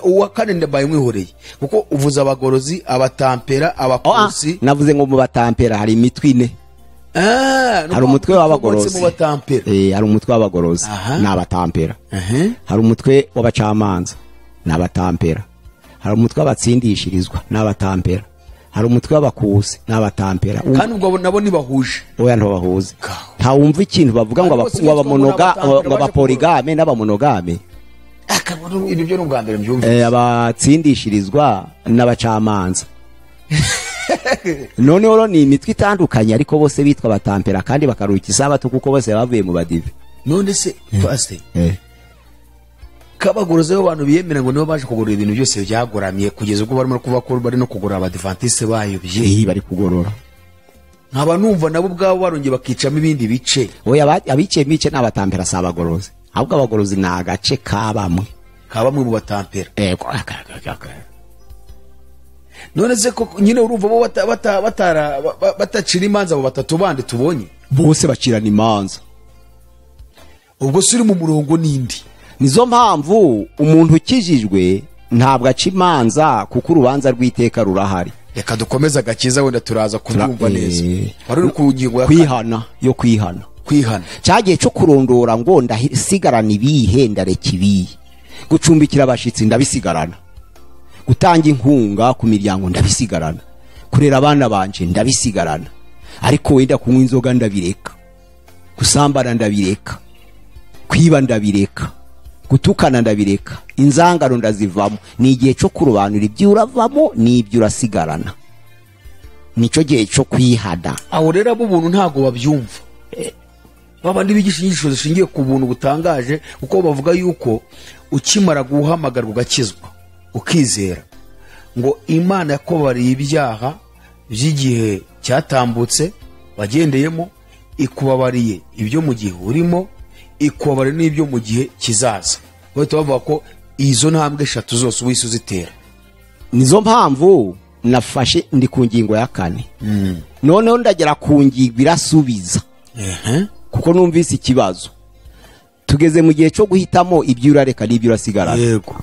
Uwa kane ndabaye mwihoreye, kuko uvuze abagorozi, abatampera, abakusi. Navuze ngo mu batampera hari imitwe ine. Hari umutwe w'abagorozi, hari umutwe w'abagorozi n'abatampera, hari umutwe w'abacamanza n'abatampera, hari umutwe w'abatsindishirizwa n'abatampera, hari umutwe w'abakusi n'abatampera. Kandi ubwo nabo ntibahuje. Oya ntibahuze. Nta wumva ikintu bavuga ngo abamonoga, ngo abapoligame n'abamonogame. Ibyo ni ubwa mbere mbyumvise. Abatsindishirizwa n'abacamanza. Noneho ni imitwe itandukanye, ariko bose bitwa abatampera kandi bakaruka isabato kuko bose bavuye mu badive. None se pastor, kabagorozi b'abantu biyemera ngo nibo baje kugorora ibintu byose byagoramye, kugeza ubwo barimo kuvuga ko bari no kugorora abadivantiste bayobye. Bari kugorora. Nkaba numva nabo ubwabo barongeye bakicamo ibindi bice. Oya, abiciye bice n'abatampera si abagorozi, ahubwo abagorozi ni agace ka bamwe mu batampera. None se ko nyine urumva bo batacira imanza abo batatu bandi tubonye bose bacirana imanza, ubwo se uri mu murongo nindi. Nizo mpamvu umuntu ukijijwe ntabwo aca imanza, kuko urubanza rw'iteka rurahari. Reka dukomeze agakiza, wenda turaza kubyumva neza. Wari uri ku ngingo ya kwihana, yo kwihana. Kwihana cyagiye cyo kurondora ngo ndasigarana ibihe ndareka ibihe, gucumbikira abashitsi ndabisigarana, gutanga inkunga ku miryango ndabisigarana, kurera abana banje ndabisigarana, ariko wenda kunywa inzoga ndabireka, gusambana ndabireka, kwiba ndabireka, gutukana ndabireka, inzangano ndazivamo. Ni igihe cyo kurobanura ibyo uravamo n'ibyo urasigarana, nicyo gihe cyo kwihana. Aho rero abo buntu ntago babyumva, babandi bigisha inyigisho zishingiye ku buntu butangaje, kuko bavuga yuko ukimara guhamagarwa ugakizwa ukizera ngo Imana yakubabariye ibyaha by'igihe cyatambutse wagendeyemo, ikubabariye ibyo mu gihe urimo, ikubabariye n'ibyo mu gihe kizaza. Bahita bavuga ko izo ntambwe eshatu zose wese uzitera. Nizo mpamvu Nafashe ndi ku ngingo ya 4. Noneho ndagera ku ngingo irasubiza. Kuko numvise ikibazo. Tugeze mu gihe cyo guhitamo ibyo urareka n'ibyo urasigarana. Yego.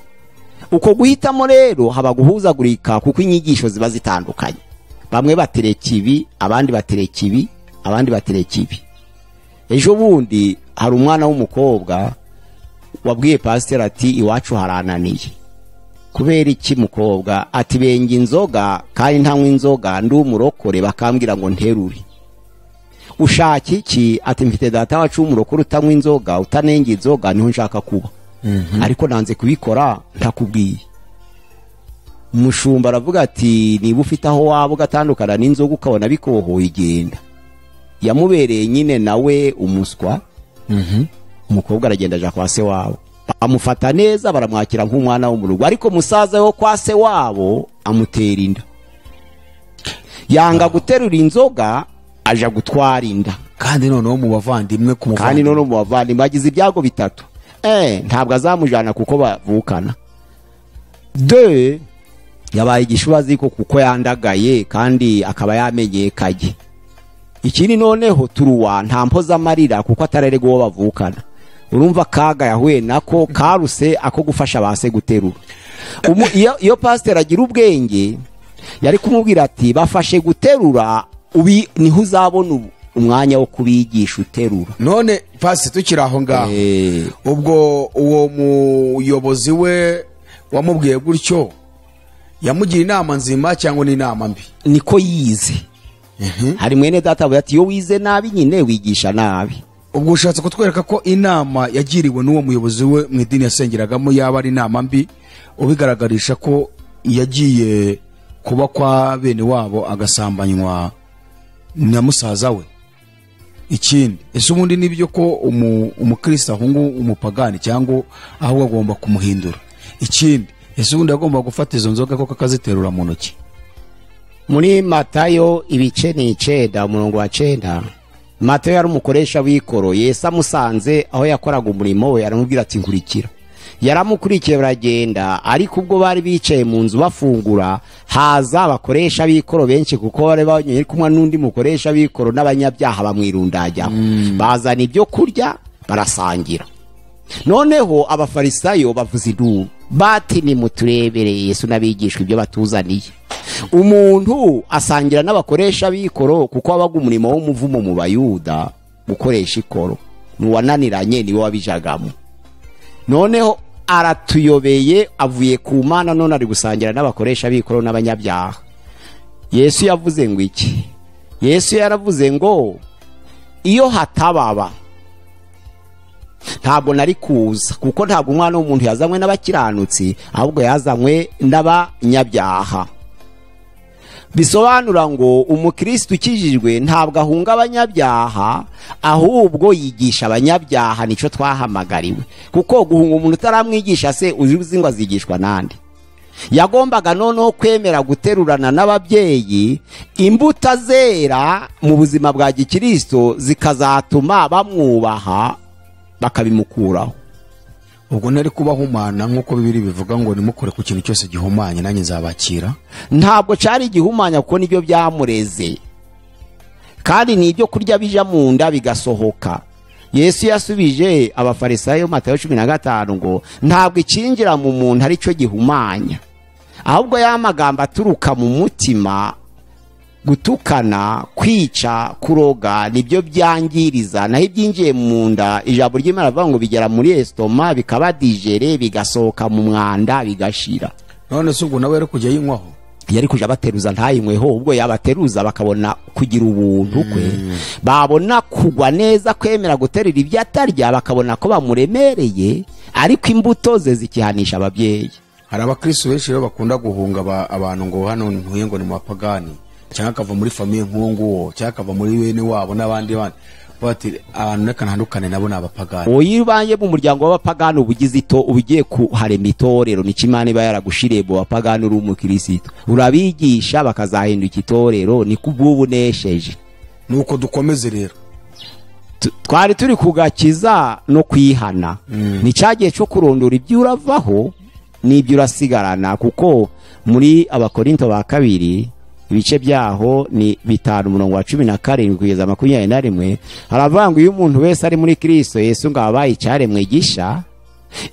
Uko guhitamo rero haba guhuzagurika kuko inyigisho ziba zitandukanye. Bamwe batereka ibi, abandi batereka ibi, abandi batereka ibi. Ejo bundi hari umwana w'umukobwa wabwiye pastor ati iwacu harananiye. Kubera iki mukobwa? Ati benga inzoga kandi ntanywa inzoga ndi umurokore bakambwira ngo nterure. Ushaka iki? Ati mfite data wacu w'umurokore utanywa inzoga utanenga inzoga niho nshaka kuba. Ariko nanze kubikora ntakubwiye. Umushumba aravuga ati niba ufite aho waba ugatandukana n'inzoga ukabona bikohoye igenda. Yamubereye nyine nawe umuswa. Umukobwa aragenda aja kwa se wabo, amufata neza baramwakira nk'umwana wo mu rugo, ariko musaza wo kwa se wabo amutera inda. Yanga guterura inzoga aja gutwara inda. Kandi noneho mu bavandimwe kumuvandimwe. Kandi noneho mu bavandimwe agize ibyago bitatu. Ntabwo azamujana kuko bavukana. 2 yabaye igishubazi ko kuko yandagaye kandi akaba yamenyekanye. Ikindi noneho turuwa nta mpoza amarira kuko atarerega uwo bavukana. Urumva kaga yahuye nako karuse ako gufasha base guterura. Iyo pastor agira ubwenge yari kumubwira ati bafashe guterura ubi niho uzabona umwanya wo kubigisha uterura. None pastor tukiri aho ngaho, ubwo uwo muyobozi we wamubwiye gutyo yamugira inama nzima cyangwa ni inama mbi? Niko yize. Hari mwene data avuga ati iyo wize nabi nyine wigisha nabi. Ubwo ushatse kutwereka ko inama yagiriwe n'uwo muyobozi we mu idini yasengeragamo yaba ari inama mbi, ubigaragarisha ko yagiye kuba kwa bene wabo agasambanywa na musaza we. Ikindi, ese ubundi nibyo ko umukristo ahungu umupagani cyangwa ahubwo agomba kumuhindura? Ikindi, ese ubundi agomba gufata izo nzoga koko akaziterura mu ntoki? Muri Matayo ibice 9 umurongo wa 9, Matayo yari umukoresha w'ikoro. Yesu amusanze aho yakoraga umurimo we aramubwira ati nkurikira. Yaramukurikiye baragenda, ariko ubwo bari bicaye mu nzu bafungura haza abakoresha b'ikoro benshi kuko bari banyoye kumwe n'undi mukoresha b'ikoro n'abanyabyaha bamwirundajyaho. Bazana ibyo kurya barasangira. Noneho abafarisayo bavuza induru bati nimuturebere Yesu n'abigishwa ibyo batuzaniye. Umuntu asangira n'abakoresha b'ikoro kuko abaga umurimo w'umuvumo mu Bayuda gukoresha ikoro. Nuwananiranye niwe wabijagamo. Noneho aratuyobeye avuye ku Mana none ari gusangira n'abakoresha b'ikoro n'abanyabyaha. Yesu yavuze ngo iki? Yesu yaravuze ngo iyo hatababa ntabwo nari kuza, kuko ntabwo umwana w'umuntu yazanywe n'abakiranutsi ahubwo yazanywe n'abanyabyaha. Bisobanura ngo umukristo ukijijwe ntabwo ahunga abanyabyaha ahubwo yigisha abanyabyaha, nico twahamagariwe. Kuko guhunga umuntu utaramwigisha se uzi ngo azigishwa nande? Yagombaga noneho kwemera guterurana n'ababyeyi imbuto zera mu buzima bwa gikristo zikazatuma bamwubaha bakabimukuraho. Ubwo nari kubahumana nkuko Bibiri bivuga ngo nimukore ku kintu cyose gihumanye nanjye nzabakira. Ntabwo cari igihumanya kuko nibyo byamureze. Kandi nibyo kurya bija mu nda bigasohoka. Yesu yasubije abafarisayo Matayo 15 ngo ntabwo icinjira mu muntu ari cyo gihumanya, ahubwo ya magambo aturuka mu mutima, gutukana, kwica, kuroga nibyo byangiriza. Naho ibyinjiye mu nda, ijambo ry'Imana rivuga ngo bigera muri estoma bikaba digere bigasohoka mu mwanda bigashira. None se ubwo nawe yari kujya yinywaho? Yari kujya bateruza ntayinyweho, ubwo yabateruza bakabona kugira ubuntu kwe, babona kugwa neza, kwemera guterera ibyo atarya, bakabona ko bamuremereye, ariko imbuto ze zikihanisha ababyeyi. Hari abakristo benshi rero bakunda guhunga abantu ngo hano ntuye ngo ni mu bapagani, cyangwa akava muri famille nk'uwo nguwo, cyangwa akava muri bene wabo n'abandi bandi, bati abantu reka ntandukane nabo ni abapagani. Oya, ubaye mu muryango w'abapagani ubugize ito ugiye kuharema itorero, nico Imana iba yaragushiriye mu bapagani uri umukristo, urabigisha bakazahinduka itorero, ni kubw'ubunesheje. Nuko dukomeze rero, twari turi kugakiza no kwihana. Ni cyagiye cyo kurondora ibyo uravaho n'ibyo urasigarana, kuko muri Abakorinto ba kabiri ibice byaho ni 5 umurongo wa 17 kugeza 21 haravuga ngo iyo umuntu wese ari muri Kristo Yesu ngo abaye icyaremwe gisha,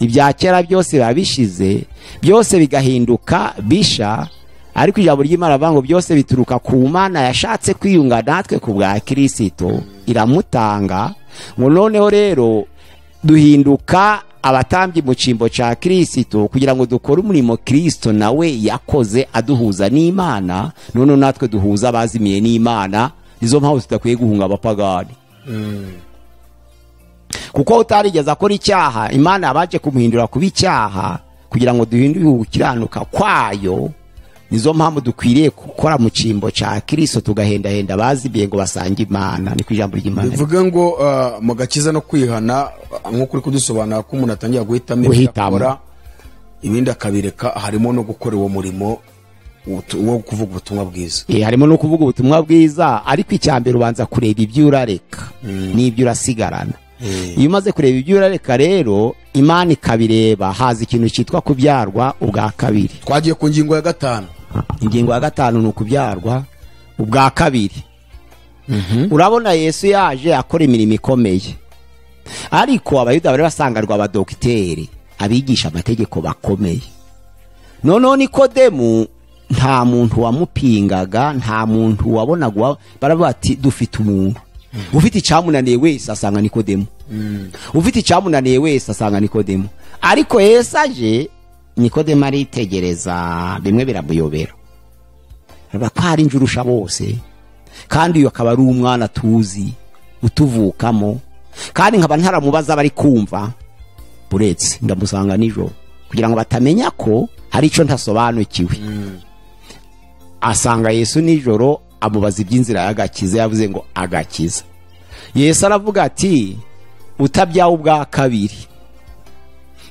ibya kera byose biba bishize, byose bigahinduka bisha. Ariko ijambo ry'Imana rivuga ngo byose bituruka ku Mana yashatse kwiyunga natwe ku bwa Kristo iramutanga, ngo noneho rero duhinduka abatambyi mu cyimbo cya Kristo kugira ngo dukore umurimo Kristo nawe yakoze aduhuza n'Imana, none natwe duhuza abazimiye n'Imana. Nizo mpamvu tudakwiye guhunga abapagani, kuko utarigeze akora icyaha Imana yabaje kumuhindura kuba icyaha kugira ngo duhindure gukiranuka kwayo. Nizo mpamvu dukwiriye gukora mu cyimbo cya Kristo tugahendahenda abazimiye ngo basange Imana. Ni ku ijambo ry'Imana bivuga ngo mu gakiza no kwihana, nk'uko uri kudusobanura ko umuntu atangira guhitamo ibyo akora ibindi akabireka, harimo no gukora uwo murimo wo kuvuga ubutumwa bwiza. Harimo no kuvuga ubutumwa bwiza, ariko icya mbere ubanza kureba ibyo urareka n'ibyo urasigarana. Iyo umaze kureba ibyo urareka rero Imana ikabireba, haza ikintu cyitwa kubyarwa ubwa kabiri. Twagiye ku ngingo ya 5. Ingingo ya 5 ni ukubyarwa ubwa kabiri. Urabona Yesu yaje akora imirimo ikomeye, ariko Abayuda bari basangarwa abadokiteri abigisha amategeko bakomeye. Noneho Nikodemu nta muntu wamupingaga, nta muntu wabonaga, baravuga ati dufite umuntu ufite icyamunaniye wese asanga Nikodemu, ufite icyamunaniye wese asanga Nikodemu. Ariko Yesu aje, Nikodemu aritegereza, bimwe biramuyobera, ko ari njurusha bose, kandi uyu akaba ari umwana tuzi utuvukamo, kandi nkaba ntaramubaza bari kumva, buretse ndamusanga nijoro kugira ngo batamenya ko hari icyo ntasobanukiwe. Asanga Yesu nijoro amubaza iby'inzira y'agakiza, yavuze ngo agakiza. Yesu aravuga ati utabyawe ubwa kabiri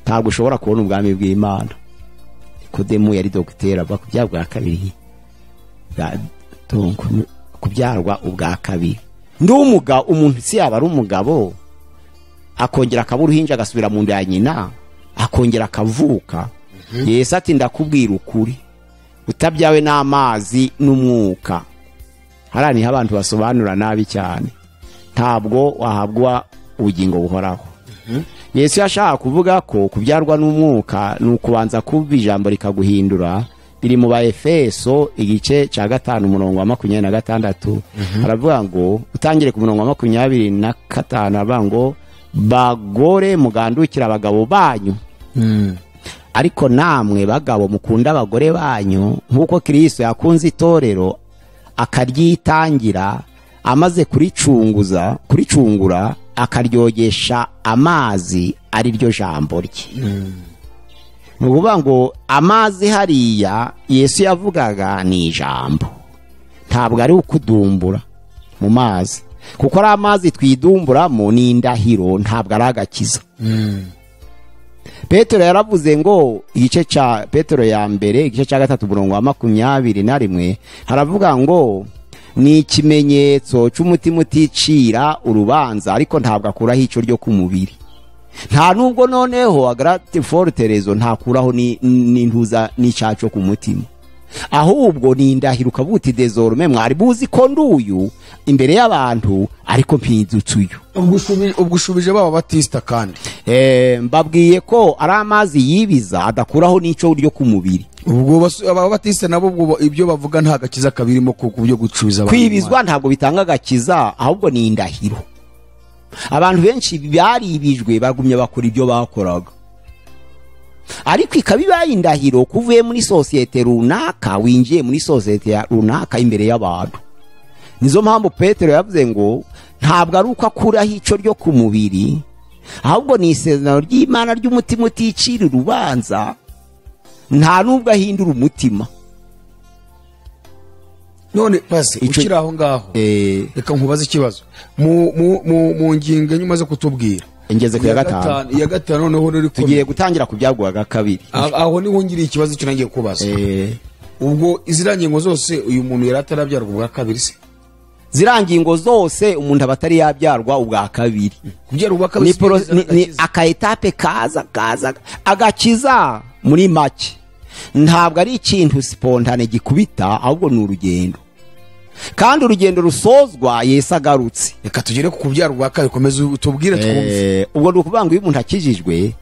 ntabwo ushobora kubona ubwami bw'Imana. Nikodemu yari dogiteri, ava kubyarwa ubwa kabiri, kubyarwa ubwa kabiri. Ndi umugabo, umuntu si yaba ari umugabo akongera akaba uruhinja agasubira mu nda ya nyina akongera akavuka. Yesu ati ndakubwira ukuri, utabyawe n'amazi n'umwuka. Hariya niho abantu basobanura nabi cyane, ntabwo wahabwa ubugingo buhoraho. Yesu yashaka kuvuga ko kubyarwa n'umwuka ni ukubanza kuba ijambo rikaguhindura. Biri mu Baefeso igice cya 5 umurongo wa 26, aravuga ngo utangire ku murongo wa 25, aravuga ngo bagore mugandukira abagabo banyu, ariko namwe bagabo mukunda abagore banyu nk'uko Kristo yakunze itorero akaryitangira, amaze kuricungura akaryogesha amazi ari ryo jambo rye. Ni ukuvuga ngo amazi hariya Yesu yavugaga ni ijambo, ntabwo ari ukudumbura mu mazi, kuko ari amazi twidumburamo ni indahiro, ntabwo ari agakiza. Petero yaravuze ngo igice cya Petero ya mbere igice cya 3 umurongo wa 21 haravuga ngo ni ikimenyetso cy'umutima uticira urubanza, ariko ntabwo akuraho icyo ryo ku mubiri. Nta nubwo noneho agrate forterezo ntakuraho n'intuza n'icyaco ku mutima, ahubwo ni indahiro ukavuga uti désormais mwari buzi ko nduyu imbere y'abantu, ariko mpindutse uyu. Ubwo ushubije baba Batista kandi mbabwiye ko ari amazi yibiza adakuraho n'icyo ryo ku mubiri. Ubwo aba Batista nabo ubwo ibyo bavuga nta gakiza kabirimo ku byo gucubiza abantu. Kwibizwa ntabwo bitanga agakiza, ahubwo ni indahiro. Abantu benshi baribijwe bagumye bakora ibyo bakoraga, ariko ikaba ibaye indahiro kuvuye muri sosiyete runaka winjiye muri sosiyete runaka imbere y'abantu. Nizo mpamvu Petero yavuze ngo ntabwo ari uko akuraho icyo ryo ku mubiri, ahubwo ni isezerano ry'Imana ry'umutima uticira urubanza, nta nubwo ahindura umutima. None pasi ukiri aho ngaho, reka nkubaze ikibazo mu ngingo nyuma zo kutubwira ingeze ku ya 5. Ya 5 noneho ruri tugiye gutangira kubyagwa kabiri. Aho niho ngiriye ikibazo cyo nangiye kubaza. Ubwo izira ngingo zose uyu muntu yari atarabyarwa ubwa kabiri se? Ziriya ngingo zose umuntu aba atari yabyarwa ubwa kabiri. Kubyarwa ubwa kabiri ni aka etape kaza kaza agakiza. Muri make ntabwo ari ikintu spontane gikubita, ahubwo ni urugendo, kandi urugendo rusozwa Yesu agarutse. Reka tugere ku kubyarwa ubwa kabiri, komeza utubwire twumve. Ubwo ni ukuvuga ngo iyo umuntu akijijwe,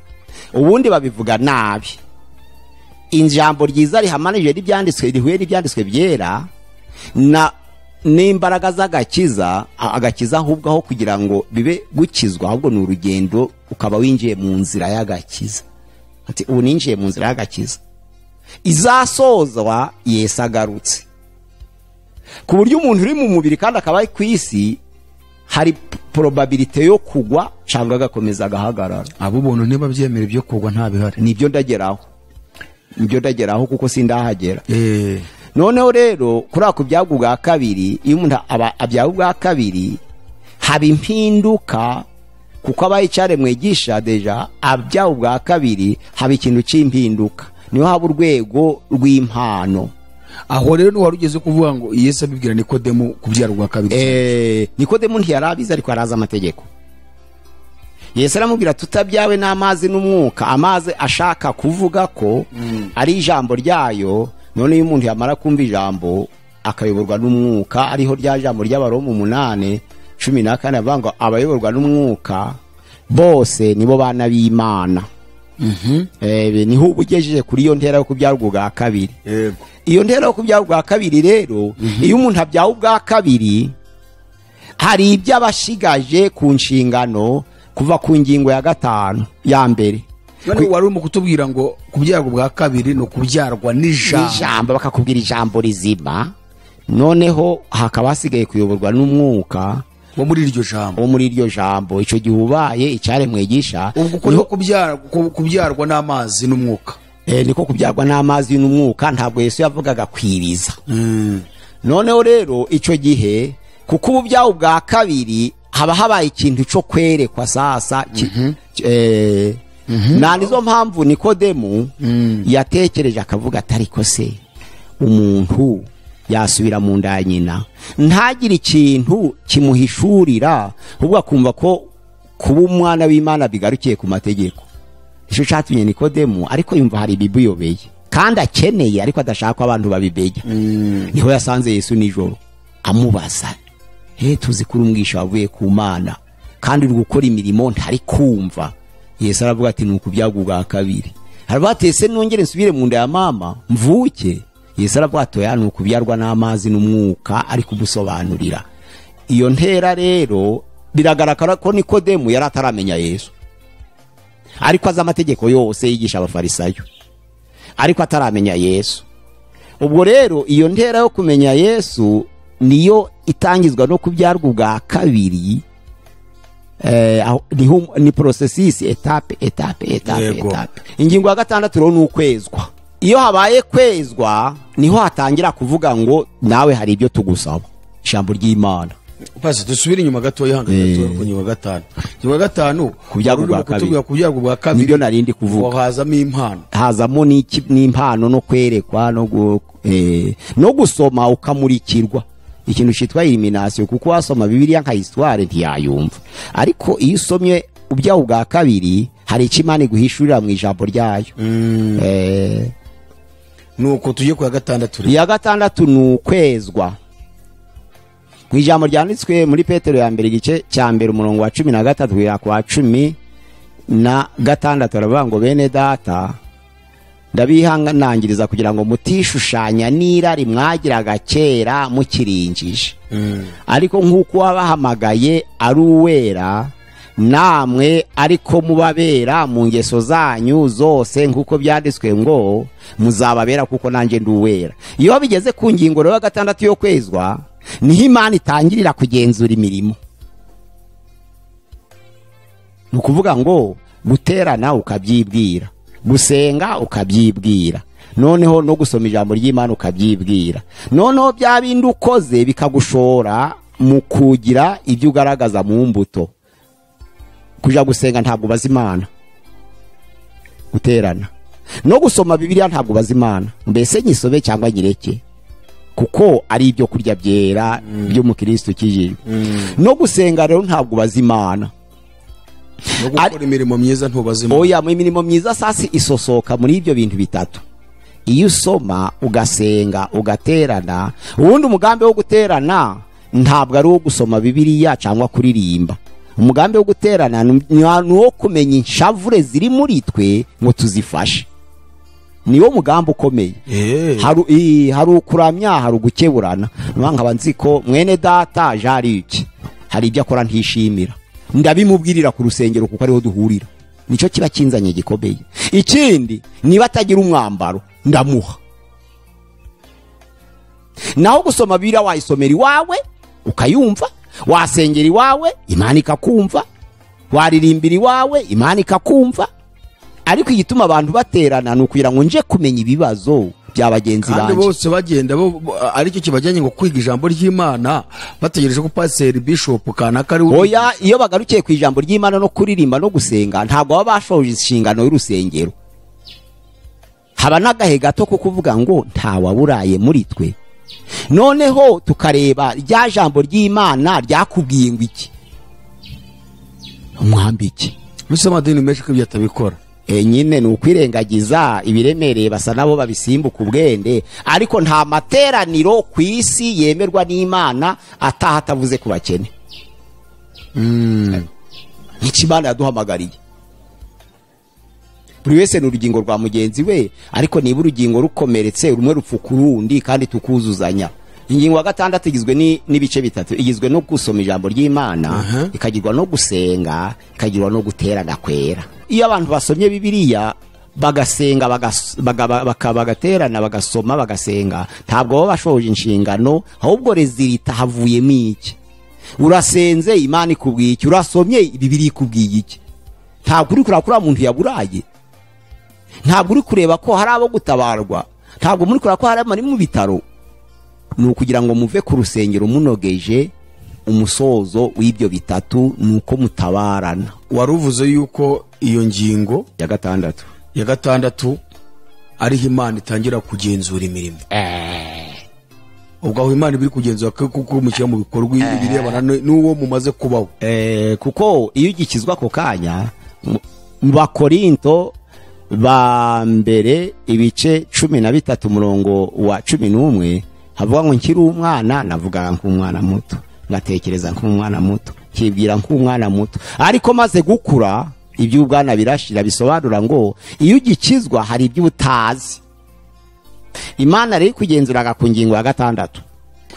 ubundi babivuga nabi, ijambo ryiza rihamanije n'ibyanditswe, rihuye n'ibyanditswe byera na n'imbaraga z'agakiza. Agakiza ahubwo aho kugira ngo bibe gukizwa, ahubwo ni urugendo, ukaba winjiye mu nzira y'agakiza. Ati ubu ninjiye mu nzira y'agakiza izasozwa Yesu agarutse, ku buryo umuntu uri mu mubiri kandi akaba ari ku isi, hari probabilité yo kugwa cyangwa agakomeza agahagarara. Abo ubuntu ntibabyemera, ibyo kugwa nta bihari. Nibyo ndageraho, nibyo ndageraho, kuko sindahagera. Noneho rero kuri ako byago bwa kabiri, iyo umuntu abyawe ubwa kabiri haba impinduka, kuko abaye icyaremwe gisha déjà abyawe ubwa kabiri, haba ikintu cy'impinduka, niho haba urwego rw'impano. Aho rero wari ugeze kuvuga ngo Yesu abibwira Nikodemu kubyarwa ubwa kabiri. Nikodemu ntiyarabizi, ariko arazi amategeko. Yesu aramubwira tutabyawe n'amazi n'umwuka. Amazi ashaka kuvuga ko ari ijambo ryayo. None iyo umuntu yamara kumva ijambo akayoborwa n'umwuka, ariho rya jambo ry'Abaroma 8:14 avuga ngo abayoborwa n'umwuka bose nibo bana b'Imana. Niho ubugejeje kuri iyo ntera yo kubyarwa ubwa kabiri. Iyo ntera yo kubyarwa ubwa kabiri rero, iyo umuntu abyawe ubwa kabiri hari ibyo abashigaje ku nshingano kuva ku ngingo ya 5 ya mbere. None wari urimo kutubwira ngo kubyarwa ubwa kabiri no kubyarwa n'ijambo, bakakubwira ijambo rizima, noneho hakaba hasigaye kuyoborwa n'umwuka wo muri iryo jambo, wo muri iryo jambo. Icyo gihe ubaye icyaremwe gisha. Ubwo ko kubyarwa n'amazi n'umwuka, niko kubyarwa n'amazi n'umwuka, ntabwo Yesu yavugaga kwiriza. Noneho rero icyo gihe kuko ubu byawe ubwa kabiri haba habaye ikintu cyo kwerekwa sasa. Na nizo mpamvu Nikodemu yatekereje akavuga atari ko se umuntu yasubira mu nda ya nyina ntagire ikintu kimuhishurira, ahubwo akumva ko kuba umwana w'Imana bigarukiye ku mategeko. Icyo cyatumye Nikodemu ariko yumva hari ibibuyobeye kandi akeneye, ariko adashaka ko abantu babibega. Niho yasanze Yesu nijoro amubaza, tuzi ko umwisha wavuye ku Mana kandi uri gukora imirimo ntari kumva. Yesu aravuga ati ni ukubyarwa ubwa kabiri. Aravuga ati ese nongere nsubire mu nda ya mama mvuke? Yesu aravuga ati oya, ni ukubyarwa n'amazi n'umwuka, ari kumusobanurira. Iyo ntera rero biragaragara ko Nikodemu yari ataramenya Yesu, ariko azi amategeko yose yigisha abafarisayo, ariko ataramenya Yesu. Ubwo rero iyo ntera yo kumenya Yesu niyo itangizwa no kubyarwa ubwa kabiri. Ni processus, etape etape etape etape. Ingingo ya 6 rero ni ukwezwa. Iyo habaye kwezwa niho hatangira kuvuga ngo nawe hari ibyo tugusaba, ijambo ry'Imana. Pasi dusubire inyuma gato yihanga gato ku ngingo ya 5. Ingingo ya 5 kubyarwa ubwa kabiri, kubyarwa ubwa kabiri nibyo narindi kuvuga. Hazamo impano, hazamo n'impano no kwerekwa no gusoma ukamurikirwa, ikintu cyitwa illumination, kuko wasoma Bibiliya nka histoire ntiyayumva, ariko iyo usomye ubyawe ubwa kabiri hari icyo Imana iguhishurira mu ijambo ryayo. Nuko tujye ku ya 6. Iya 6 ni ukwezwa. Mu ijambo ryanditswe muri Petero ya mbere igice cya mbere umurongo wa 13 kugera ku wa 16 aravuga ngo bene data ndabihanangiriza kugira ngo mutishushanya n'irari mwagiraga kera mukirinjije, ariko nk'uko wabahamagaye ari uwera namwe ariko mubabera mu ngeso zanyu zose, nk'uko byanditswe ngo muzababera kuko nanjye ndi uwera. Iyo bigeze ku ngingo rero ya 6 yo kwezwa, niho Imana itangirira kugenzura imirimo. Ni ukuvuga ngo guterana ukabyibwira, gusenga ukabyibwira, noneho no gusoma ijambo ry'Imana ukabyibwira, noneho bya bindi ukoze bikagushora mu kugira ibyo ugaragaza mu mbuto. Kuja gusenga ntabwo bazi Imana, guterana no gusoma Bibiliya ntabwo bazi Imana, mbese nyisome cyangwa nyireke. Kuko ari ibyo kurya byera by'umukristo ukijijwe. No gusenga rero ntabwo ubaza Imana. No gukora imirimo myiza ntubaza Imana. Oya, mu imirimo myiza sasi isosoka muri ibyo bintu bitatu. Iyo usoma, ugasenga, ugaterana, ubundi umugambi wo guterana ntabwo ari uwo gusoma Bibiliya cyangwa kuririmba. Umugambi wo guterana ni uwo kumenya inshavure ziri muri twe ngo tuzifashe. Niwo mugambi ukomeye. Hari ukuramya, hari ugukeburana. Nkaba nzi ko mwene data Jean-Luc hari ibyo akora ntishimira, ndabimubwirira ku rusengero kuko ariho duhurira. Nicyo kiba kinzanye gikomeye. Ikindi, niba atagira umwambaro ndamuha. Naho gusoma Bibiliya wayisomera iwawe ukayumva, wasengera iwawe Imana ikakumva, waririmbira iwawe Imana ikakumva. Ariko igituma abantu baterana ni ukugira ngo nje kumenya ibibazo bya bagenzi Kandi banjye. bose bagenda aricyo kibajyanye ngo kwiga ijambo ry'Imana, bategereje ko pastor, bishop kanaka ari we. Oya, iyo bagarukiye ku ijambo ry'Imana no kuririmba no gusenga, ntabwo baba bashoje inshingano y'urusengero. Haba n'agahe gato ko kuvuga ngo ntawaburaye muri twe. Noneho tukareba rya jambo ry'Imana ryakubwiye ngo iki, umwambi iki. Mbese amadini menshi ko ibyo atabikora. Nyine ni ukwirengagiza ibiremereye, basa nabo babisimbuka ubwende. Ariko nta materaniro ku isi yemerwa n'Imana ataha atavuze ku bakene. Iki Imana yaduhamagariye. Buri wese ni urugingo rwa mugenzi we, ariko niba urugingo rukomeretse rumwe rupfuka urundi kandi tukuzuzanya. Ingingo ya gatandatu igizwe n'ibice bitatu. Igizwe no gusoma ijambo ry'Imana, ikagirwa no gusenga, ikagirwa no guterana kwera. Iyo abantu basomye Bibiliya bagasenga, bagaterana, bagasoma, bagasenga, ntabwo baba bashoje inshingano, ahubwo rezilita havuyemo iki? Urasenze Imana ikubwiye iki? Urasomye Bibiliya ikubwiye iki? Ntabwo uri kureba kuri muntu yaburaye, ntabwo uri kureba ko hari abo gutabarwa, ntabwo muri kureba ko hari abari mu bitaro. Ni ukugira ngo muve ku rusengero munogeje umusozo w'ibyo bitatu, ni uko mutabarana. Wari uvuze yuko iyo ngingo ya gatandatu, ya gatandatu ariho Imana itangira kugenzura imirimo. Ubwo aho Imana ibiri kugenzura kuko mushyira mu bikorwa ibirebana n'uwo mumaze kubaho. Kuko iyo ugikizwa ako kanya, mu Bakorinto ba mbere ibice 13 umurongo wa 11 havuga ngo nkiri umwana navuga nk'umwana muto, ngatekereza nk'umwana muto, nkibwira nk'umwana muto, ariko maze gukura iby'ubwana birashira. Bisobanura ngo iyo ugikizwa hari ibyo utazi. Imana rero ikugenzuraga ku ngingo ya gatandatu.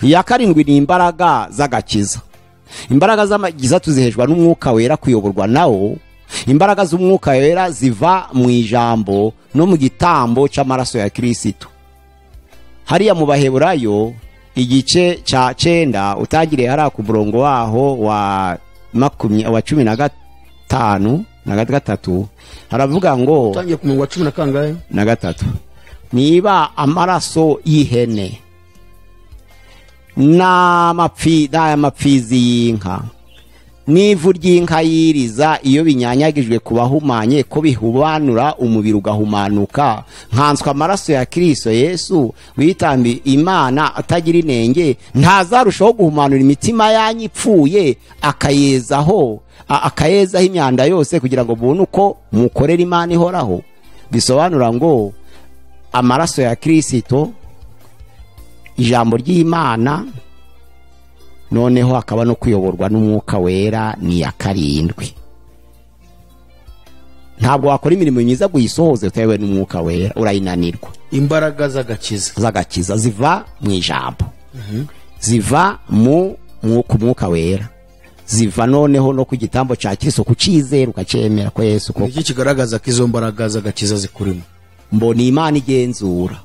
Iya karindwi ni imbaraga z'agakiza. Imbaraga z'agakiza tuziheshwa n'umwuka wera, kuyoborwa nawo. Imbaraga z'umwuka wera ziva mu ijambo no mu gitambo c'amaraso ya Kristo. Hariya mu Baheburayo igice ca 9 utangiriye hariya ku murongo waho wa 15 na 3 haravuga ngo utangiye ku murongo wa 10 na kangahe? Na 3. Niba amaraso y'ihene n'amapfizi y'inka n'ivu ry'inka yiriza, iyo binyanyagijwe kubahumanye ko bihubanura umubiri ugahumanuka, nkanswa amaraso ya Kristo Yesu witambi Imana atagira inenge, ntazarushaho guhumanura imitima yanyu ipfuye, akayezaho imyanda yose kugira ngo mubone uko mukorera Imana ihoraho. Bisobanura ngo amaraso ya Kristo, ijambo ry'Imana, noneho hakaba no kuyoborwa n'umwuka wera, ni ya karindwi. Ntabwo wakora imirimo myiza guyisohoze utayobowe n'umwuka wera, urayinanirwa. Imbaraga z'agakiza ziva mu ijambo, ziva mu mwuka wera, ziva noneho no ku gitambo cya Kristo, kucizera ukacemera ko Yesu koko. Iki kigaragaza ko izo mbaraga z'agakiza zikurimo. Mbona Imana igenzura,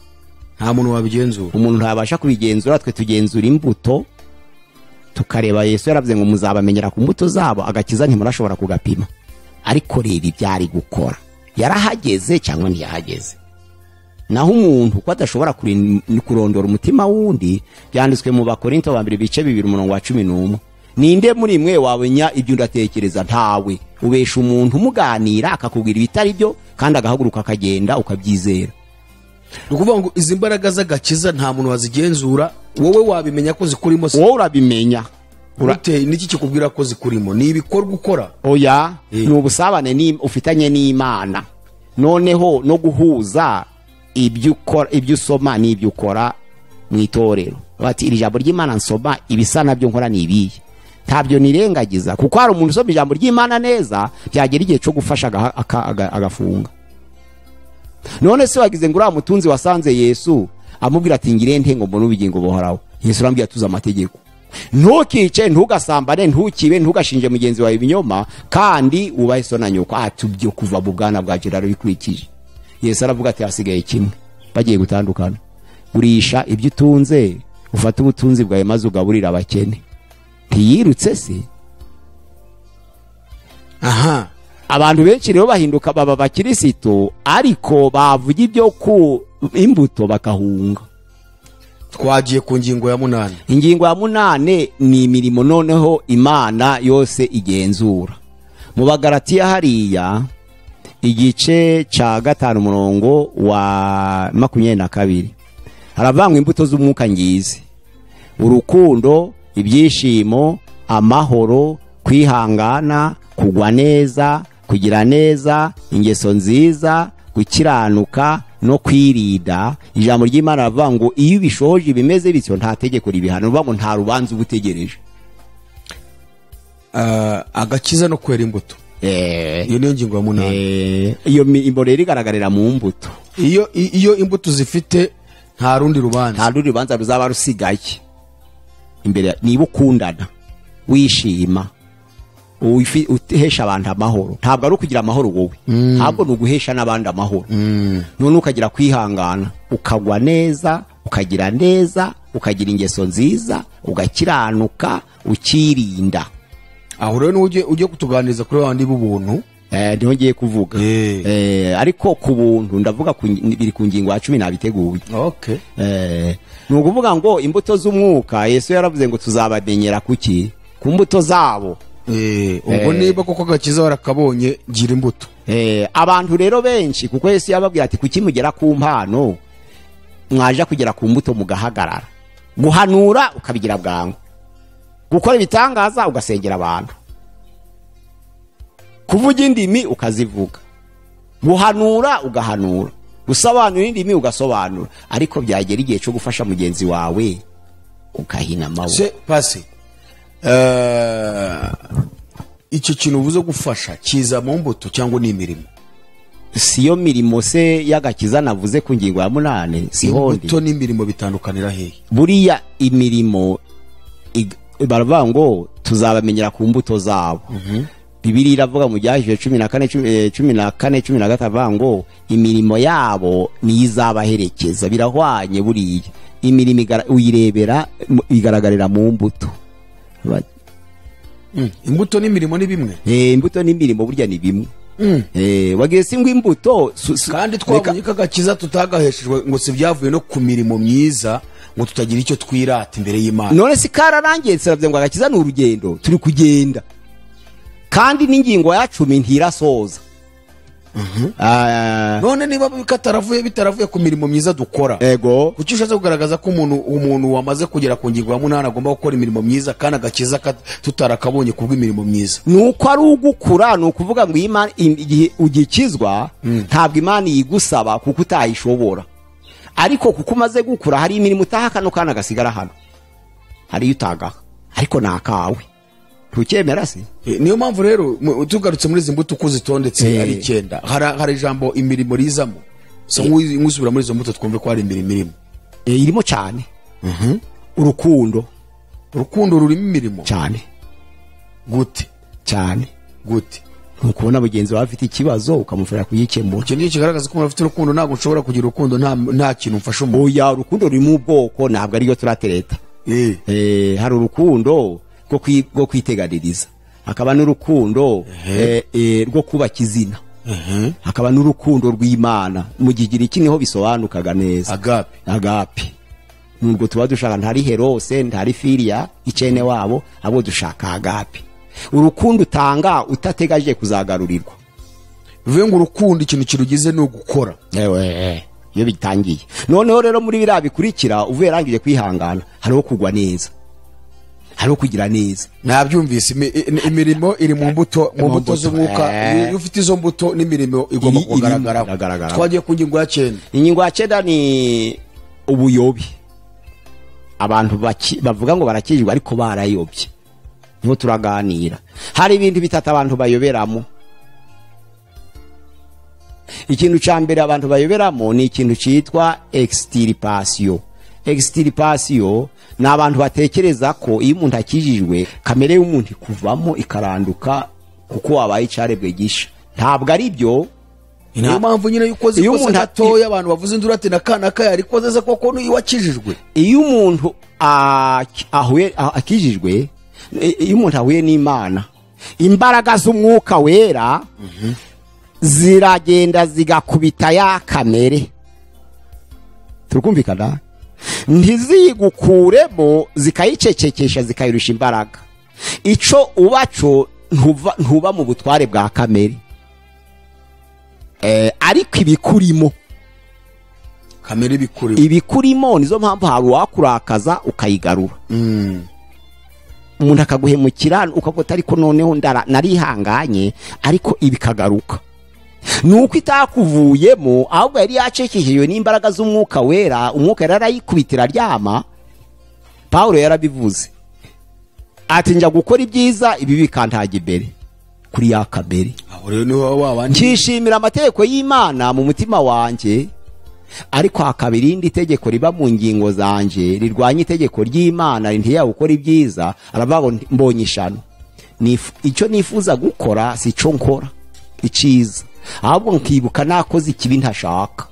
nta muntu wabigenzura, umuntu ntabasha kubigenzura. Twe tugenzura imbuto, tukareba. Yesu yaravuze ngo muzabamenyera ku mbuto zabo. Agakiza ntimurashobora kugapima, ariko reba ibyari gukora, yarahageze cyangwa ntiyahageze. Naho umuntu ko adashobora kurondora umutima wundi, byanditswe mu Bakorinto ba mbere ibice 2 umurongo wa 11. Ninde muri mwe wabenya ibyo ndatekereza? Ntawe. Ubesha umuntu umuganira akakubwira ibitari byo, kandi agahaguruka akagenda ukabyizera. Ni ukuvuga ngo izi mbaraga z'agakiza nta muntu wazigenzura, Wowe wabimenya ko zikurimo se? Wowe urabimenya. Ute niki kikubwira ko zikurimo? Ni ibikorwa ukora? Oya, ni ubusabane ufitanye n'Imana. Noneho no guhuza ibyo ukora, ibyo usoma n'ibyo ukora mu itorero. Bati iri jambo ry'Imana nsoma ibisa nabyo nkora ni ibiye. Ntabyo nirengagiza, kuko hari umuntu usoma ijambo ry'Imana neza byagera igihe cyo gufasha agafunga. None se wagize ngo uriya mutunzi wasanze Yesu amubwira ati ngire nte ngo mbone ubugingo buhoraho. Yesu arambwira tuza amategeko. Ntukice, ntugasambane, ntukibe, ntugashinje mugenzi wawe ibinyoma, kandi ubahe so na nyoko. Atubyo kuva mu bwana bwa Gerard bikurikije. Yesu aravuga ati hasigaye kimwe, bagiye gutandukana. Gurisha ibyo utunze, ufate ubutunzi bwawe maze ugaburira abakene. Ntiyirutse se? Aha. Abantu benshi rero bahinduka baba bakirisito, ariko bavuga ibyo ku imbuto bakahunga. Twagiye ku ngingo ya 8. Ingingo ya 8 ni imirimo noneho Imana yose igenzura. Mu Bagalatiya hariya igice ca 5 umurongo wa 22 haravangwa imbuto z'umwuka ngizi: urukundo, ibyishimo, amahoro, kwihangana, kugwa neza, kugira neza, ingeso nziza, gukiranuka no kwirinda. Ijambo ry'Imana ravuga ngo iyo ubishoje bimeze bityo nta tegeko ribihana, uvuga ngo nta rubanza ubutegereje. Agakiza no kwera imbuto. Iyo niyo ngingo ya 8. Iyo imborera igaragarira mu mbuto. Iyo imbuto zifite nta rundi rubanza. Nta rundi rubanza ruzaba rusigaye. Imbere niba ukundana, wishima, uhesha abantu amahoro. Ntabwo ari ukugira amahoro wowe, ntabwo ni uguhesha n'abandi amahoro. None ukagira kwihangana, ukagwa neza, ukagira neza, ukagira ingeso nziza, ugakiranuka, ukirinda. Aho rero ujye kutuganiriza kuri bandi b'ubuntu. Niho ngiye kuvuga. Ariko ku buntu ndavuga biri ku ngingo ya 10 nabiteguye. Okay. Ni ukuvuga ngo imbuto z'umwuka Yesu yaravuze ngo tuzabadenyera kuki? Ku mbuto zabo. Ubwo niba koko gakiza warakabonye gira imbuto. Abantu rero benshi kuko Yesu yababwira ati kuki mugera ku mpano mwaje kugera ku mbuto mugahagarara. Guhanura ukabigira bwangu, gukora ibitangaza ugasengera abantu, kuvuga indimi ukazivuga, guhanura ugahanura, gusobanura indimi ugasobanura, ariko byagera igihe cyo gufasha mugenzi wawe ukahina amaboko. Se pasi icyo kintu uvuze gufasha kiza mu mbuto cyangwa ni imirimo? Si yo mirimo se y'agakiza navuze ku ngingo ya 8, si hondi. Imbuto n'imirimo bitandukanira hehe? Buriya imirimo baravuga ngo tuzabamenyera ku mbuto zabo. Bibiliya iravuga mu Byahishwe 14 15 ngo imirimo yabo niyo izabaherekeza. Birahwanye buriya imirimo uyirebera igaragarira mu mbuto. Imbuto n'imirimo ni bimwe. Imbuto n'imirimo burya ni bimwe. Wagiye si ngo imbuto kandi twabonye ko agakiza tutagaheshejwe ngo si byavuye no ku mirimo myiza ngo tutagira icyo twirata imbere y'Imana. None si kararangiye siravuze ngo agakiza ni urugendo turi kugenda, kandi n'ingingo ya 10 ntirasoza. None niba bitaravuye ku mirimo myiza dukora, ego kuki ushatse kugaragaza ko umuntu wamaze kugera ku ngingo ya 8 agomba gukora imirimo myiza kandi agakiza tutarakabonye kubw'imirimo myiza? Nuko ari ugukura, ni ukuvuga ngo Imana igihe ugikizwa ntabwo Imana yigusaba kuko utayishobora, ariko kuko umaze gukura hari imirimo utaha kano kana gasigara hano, hari utagaha ariko nakawe ntukemera se. Niyo mpamvu rero tugarutse muri izi mbuto uko zitondetse ari 9, hari ijambo imirimo rizamo. So nk'usubira muri izo mbuto twumve ko hari imirimo irimo. Irimo cyane. Urukundo. Urukundo rurimo imirimo cyane. Gute? Cyane. Gute? Nukubona mugenzi wawe afite ikibazo ukamufasha kugikemura. Icyo nicyo kigaragaza ko umuntu afite urukundo. Ntabwo ushobora kugira urukundo nta kintu umfasha umuntu. Oya, urukundo rurimo ubwoko ntabwo ariyo turatereta. Hari urukundo rwo kwiteganiriza, hakaba n'urukundo rwo kubaka izina, hakaba n'urukundo rw'Imana. Mu Kigiriki niho bisobanukaga neza. Agape. Agape nubwo tuba dushaka ntari herose ntari filia icene wabo, abo dushaka agape. Urukundo utanga utategaje kuzagarurirwa. Bivuye ngo urukundo ikintu kirugize ni ugukora. Iyo bitangiye noneho rero muri biriya bikurikira, uvuye yarangije kwihangana, hariho kugwa neza, hariho kugira neza. Nabyumvise, imirimo iri mu mbuto, mu mbuto z'umwuka. Iyo ufite izo mbuto n'imirimo igomba kugaragara. Twagiye ku ngingo ya 9. Ingingo ya 9 ni ubuyobi. Abantu bavuga ngo barakijwe ariko barayobye. Niho turaganira. Hari ibintu bitatu abantu bayoberamo. Ikintu ca mbere abantu bayoberamo ni ikintu citwa extirpation. Extirpation ni abantu batekereza ko iyo umuntu akijijwe kamere y'umuntu ikuvamo ikaranduka kuko wabaye icarebwe gisha. Ntabwo ari byo. Niyo mpamvu nyine yuko zikoze gatoya abantu bavuze induru ati nakana ka yarikoze se koko ni wakijijwe. Iyo umuntu ahuye akijijwe, iyo umuntu ahuye n'Imana, imbaraga z'umwuka wera ziragenda zigakubita ya kamere. Turukumvikana? Ntizigukuremo, zikayicecekesha, zikayirusha imbaraga. Ico ubaco ntuba mu butware bwa kamere. Ariko ibikurimo, kamere ibikurimo, nizo mpamvu hari uwakurakaza ukayigarura. Umuntu akaguhemukira ukavuga ariko noneho narihanganye, ariko ibikagaruka. Nuko itakuvuyemo, ahubwo yari yacekeshejwe n'imbaraga z'umwuka wera, umwuka yarayikubitira aryama. Paulo yarabivuze ati njya gukora ibyiza ibi bikantaga imbere kuri ya kamere. Nkishimira amategeko y'Imana mu mutima wanjye, ariko hakaba irindi tegeko riba mu ngingo zanje rirwanya itegeko ry'Imana rintiya gukora ibyiza. Aravuga ngo mbonye ishano, icyo nifuza gukora si cyo nkora iciza, ahubwo nkibuka nakoze ikibi ntashaka.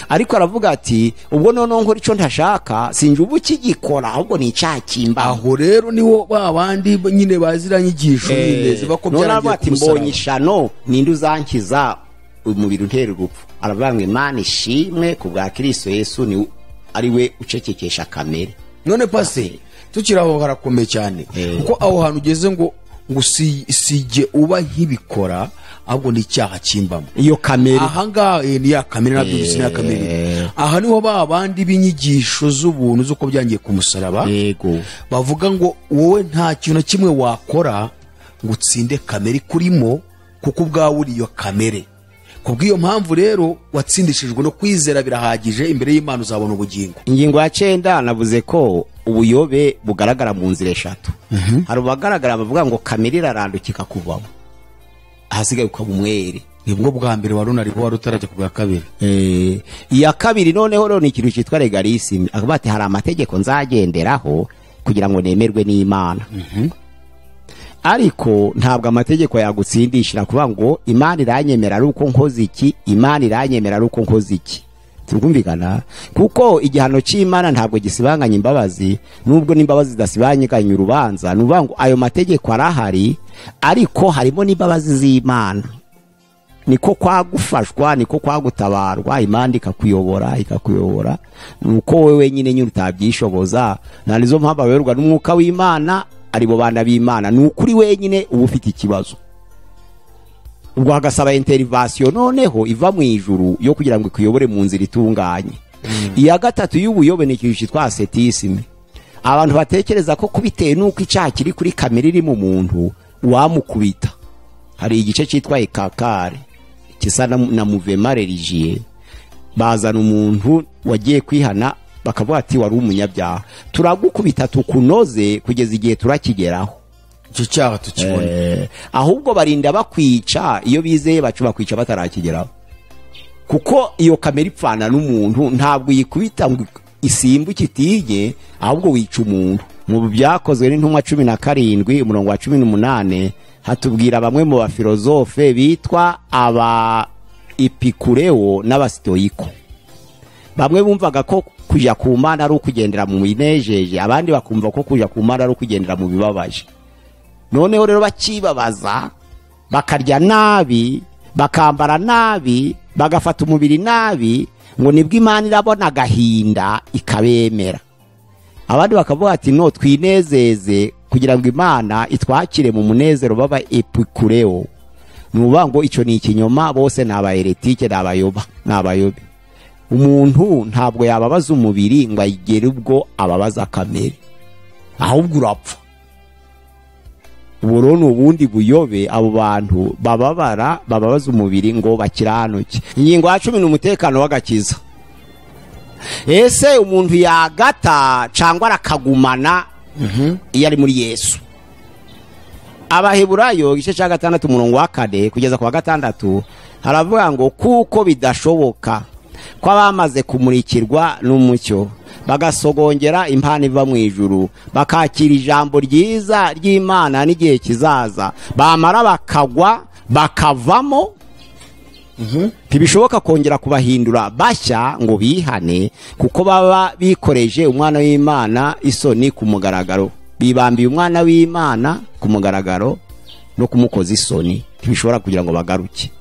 Ariko aravuga ati ubwo noneho nkora icyo ntashaka sinje ubu kigikora, ahubwo ni icyakimba. Aho rero niho babandi nyine baziranyigisho nyine ziva ko byarangiye. Ati mbonye ishano, ninde uzankiza umubiri untera urupfu? Aravuga ngo Imana ishimwe ku bwa Kristo Yesu ni ari we ucecekesha kamere. None pase tukiri aho harakomeye cyane, kuko aho hantu ugeze ngo sije uba nkibikora, ahubwo ni icyaha kimbamo iyo kamere. Aha ngaha ni ya kamere, nabyumvise ni ya kamere. Aha niho ba bandi b'inyigisho z'ubuntu z'uko byangiye ku musaraba. Yego, bavuga ngo wowe nta kintu na kimwe wakora ngo utsinde kamere kurimo, kuko ubwawe uri iyo kamere. Kubw'iyo mpamvu rero watsindishijwe no kwizera birahagije, imbere y'Imana uzabona ubugingo. Ingingo ya 9 navuze ko ubuyobe bugaragara mu nzira eshatu. Hari abagaragara bavuga ngo kamere irarandukika kuvamo, ahasigaye ukaba umwere. Nibwo bwa mbere wari unariho, wari utarajya ku bwa kabiri. Iya kabiri noneho rero ni ikintu cyitwa legalism. Akavuga ati hari amategeko nzagenderaho kugira ngo nemerwe n'Imana. Ariko ntabwo amategeko yagutsindishira kuvuga ngo Imana iranyemera ari uko nkoze iki, Imana iranyemera ari uko nkoze iki. Turumvikana? Kuko igihano cy'Imana ntabwo gisibanganya imbabazi, nubwo n'imbabazi zidasibanganya urubanza. Nuvuga ngo ayo mategeko arahari, ariko harimo n'imbabazi z'Imana. Niko kwagufashwa, niko kwagutabarwa, Imana ikakuyobora, ikakuyobora. Nuko wewe nyine nyine utabyishoboza. Na nizo mpamvu abayoborwa n'umwuka w'Imana aribo bana b'Imana. Ni ukuri wenyine uba ufite ikibazo. Ubwo hagasaba intervention noneho iva mu ijuru yo kugira ngo ikuyobore mu nzira itunganye. Iya gatatu y'ubuyobe ni ikintu cyitwa ascetisme. Abantu batekereza ko kubitewe nuko icyaha kiri kuri kamere iri mu muntu wamukubita. Hari igice cyitwa ikakare kisa na mouvement religieux. Bazana umuntu wagiye kwihana bakavuga ati wari umunyabyaha, turagukubita tukunoze kugeza igihe turakigeraho icyo cyaha tukibone. Ahubwo barinda bakwica, iyo bizeye bacu bakwica batarakigeraho, kuko iyo kamera ipfana n'umuntu ntabwo yikubita ngo isimbuke itige, ahubwo wica umuntu. Mu byakozwe n'intumwa 17 umurongo wa 18 hatubwira bamwe mu bafilozofe bitwa aba Epikureo n'abasitoyiko. Bamwe bumvaga ko kuja ku Mana ari ukugendera mu binejeje, abandi bakumva ko kuja ku Mana ari ukugendera mu bibabaje. Noneho rero bakibabaza, bakarya nabi, bakambara nabi, bagafata umubiri nabi, ngo nibwo Imana irabona agahinda ikabemera. Abandi bakavuga ati no twinezeze kugira ngo Imana itwakire mu munezero, baba Epikureo. Nuvuga ngo icyo ni ikinyoma, bose ni abaheretike, ni abayoba, ni abayobe. Umuntu ntabwo yababaza umubiri ngo ayigere ubwo ababaza kamere, ahubwo urapfa. Ubu rero ni ubundi buyobe abo bantu bababara bababaza umubiri ngo bakiranuke. Ingingo ya 10 ni umutekano w'agakiza. Ese umuntu yagata cyangwa arakagumana iyo ari muri Yesu? Abaheburayo igice cya 6 umurongo wa 4 kugeza ku wa 6 haravuga ngo kuko bidashoboka ko abamaze kumurikirwa n'umucyo bagasogongera impano iva mu ijuru, bakakira ijambo ryiza ry'Imana n'igihe kizaza, bamara bakagwa bakavamo, ntibishoboka kongera kubahindura bashya ngo bihane, kuko baba bikoreje umwana w'Imana isoni ku mugaragaro. Bibambiye umwana w'Imana ku mugaragaro no kumukoza isoni, ntibishobora kugira ngo bagaruke.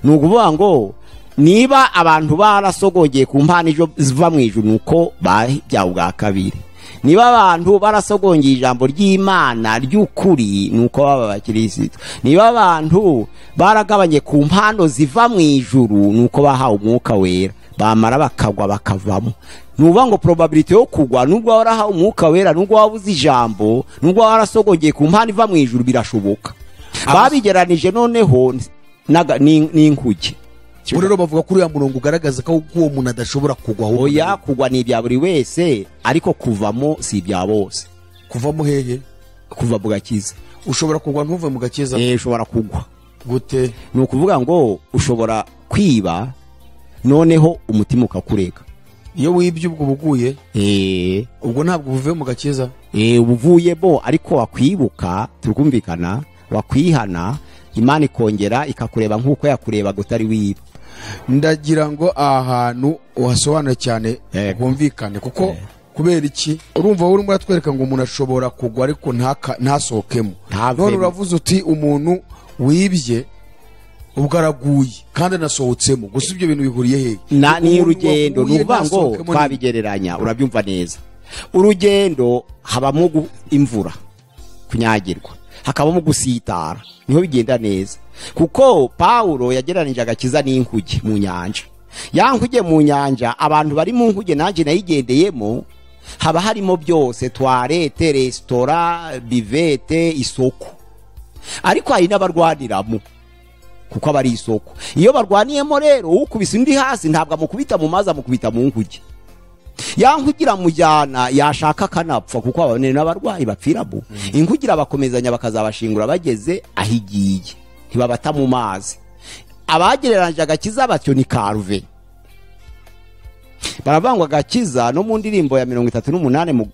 Ni ukuvuga ngo niba abantu barasogongeye ku mpano ziva mu ijuru nuko bajya ubwa kabiri. Niba abantu barasogongeye ijambo ry'Imana ry'ukuri nuko baba abakirisitu. Niba abantu baragabanye ku mpano ziva mu ijuru nuko bahawe umwuka wera, bamara bakagwa bakavamo. Nuvuga ngo probability yo kugwa nubwo warahawe umwuka wera, nubwo wabuze ijambo, nubwo warasogongeye ku mpano iva mu ijuru, birashoboka. Babigeranije noneho n'inkuge. Rero bavuga kuri ya murongo ugaragaza ko uwo muntu adashobora kugwa. Oya, kugwa ni ibya buri wese, ariko kuvamo si ibya bose. Kuvamo hehe? Kuva mu gakiza. Ushobora kugwa ntuve mu gakiza? Ushobora kugwa. Gute? Ni ukuvuga ngo ushobora kwiba noneho umutima ukakureka. Iyo wibye ubwo buguye, ubwo ntabwo uvuye mu gakiza. Ubuvuyemo, ariko wakwibuka, tukumvikana, wakwihana, Imana ikongera ikakureba nkuko yakurebaga utari wiba. Ndagira ngo ahantu uhasobanure cyane humvikane, kuko kubera iki urumva wowe urimo uratwereka ngo umuntu ashobora kugwa ariko ntasohokemo. None uravuze uti umuntu wibye ubwo araguye kandi anasohotsemo, gusa ibyo bintu bihuriye hehe? Ni urugendo. Ni ukuvuga ngo twabigereranya, urabyumva neza. Urugendo habamo imvura, kunyagirwa, hakabamo gusitara, niho bigenda neza. Kuko Paulo yagereranije agakiza n'inkuge mu nyanja. Ya nkuge mu nyanja, abantu bari mu nkuge nanjye nayigendeyemo, haba harimo byose, toilette, restaurant, bivete, isoko. Ariko hari n'abarwaniramo kuko abari isoko. Iyo barwaniyemo rero ukubise undi hasi ntabwo amukubita mu mazi, amukubita mu nkuge. Ya nkugira mujyana yashaka kanapfa, kuko abone n'abarwayi bapfira bo. Inkugira bakomezanya bakazabashingura bageze ahigiye, ntibabata mu mazi. Abagereranyije agakiza batyo ni Karuve. Baravangwa agakiza no mu ndirimbo ya 38 mu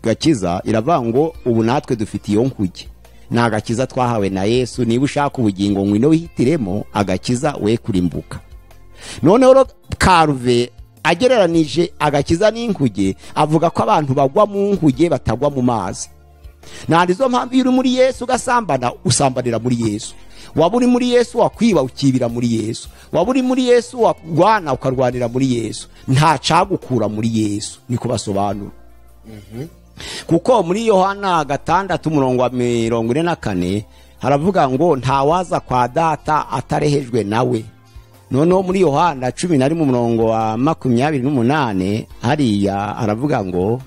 gakiza iravuga ngo ubu natwe dufite iyo nkuge, ni agakiza twahawe na Yesu. Niba ushaka ubugingo ngwino wihitiremo agakiza we kurimbuka. Noneho Karuve agereranije agakiza n'inkuge, avuga ko abantu bagwa mu nkuge batagwa mu mazi. Nta mpamvu iyo uri muri Yesu ugasambana, usambanira muri Yesu. Waba uri muri Yesu wakwiba, ukibira muri Yesu. Waba uri muri Yesu warwana, ukarwanira muri Yesu. Nta cagukura muri Yesu, niko basobanura. Kuko muri Yohana 6 umurongo wa 44 haravuga ngo ntawaza kwa data atarehejwe nawe. Noneho muri Yohana 11 umurongo wa 28 hariya aravuga ngo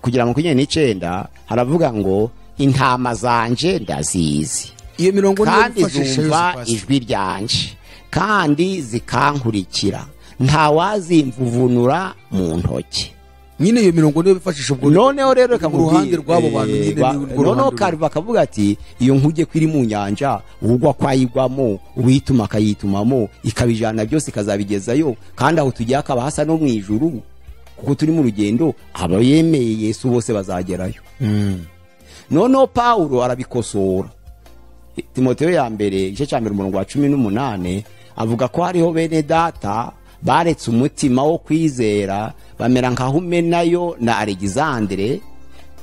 kugira 29 haravuga ngo intama zanje ndazizi, iyo mirongo kandi zumva ijwi ryanje kandi zikankurikira, ntawazimvuvunura mu ntoki. Nyine iyo mirongo niyo bifashisha ubwo. Noneho rero reka uruhande rwabo bantu nyine, noneho Karuva akavuga ati iyo nkuge kwiri mu nyanja, ugwa kwayigwamo, uwituma akayitumamo, ikabijana byose ikazabigezayo, kandi aho tugiye akaba hasa no mu ijuru, kuko turi mu rugendo, abayemeye Yesu bose bazagerayo. Noneho Paulo arabikosora. Timoteyo ya mbere igice cya mbere umurongo wa 18 avuga ko hariho bene data baretse umutima wo kwizera, bamera nka Humenayo na Alexandre,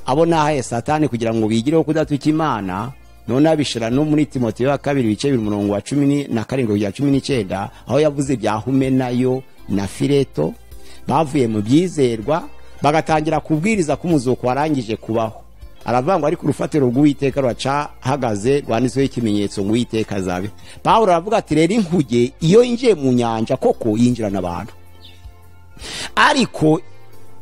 abo nahaye Satani kugira ngo bigireho kudatuka Imana. None abishira no muri Timoteyo ya kabiri ibice bibiri umurongo wa 17 kugera 19, aho yavuze bya Humenayo na Fileto bavuye mu byizerwa bagatangira kubwiriza ko umuzuko warangije kubaho. Aravuga ngo ariko urufatiro rw'Uwiteka ruracahagaze rwanditseho ikimenyetso ngo Uwiteka azabe. Pawulo aravuga ati rero inkuge iyo yinjiye mu nyanja koko yinjirana abantu. Ariko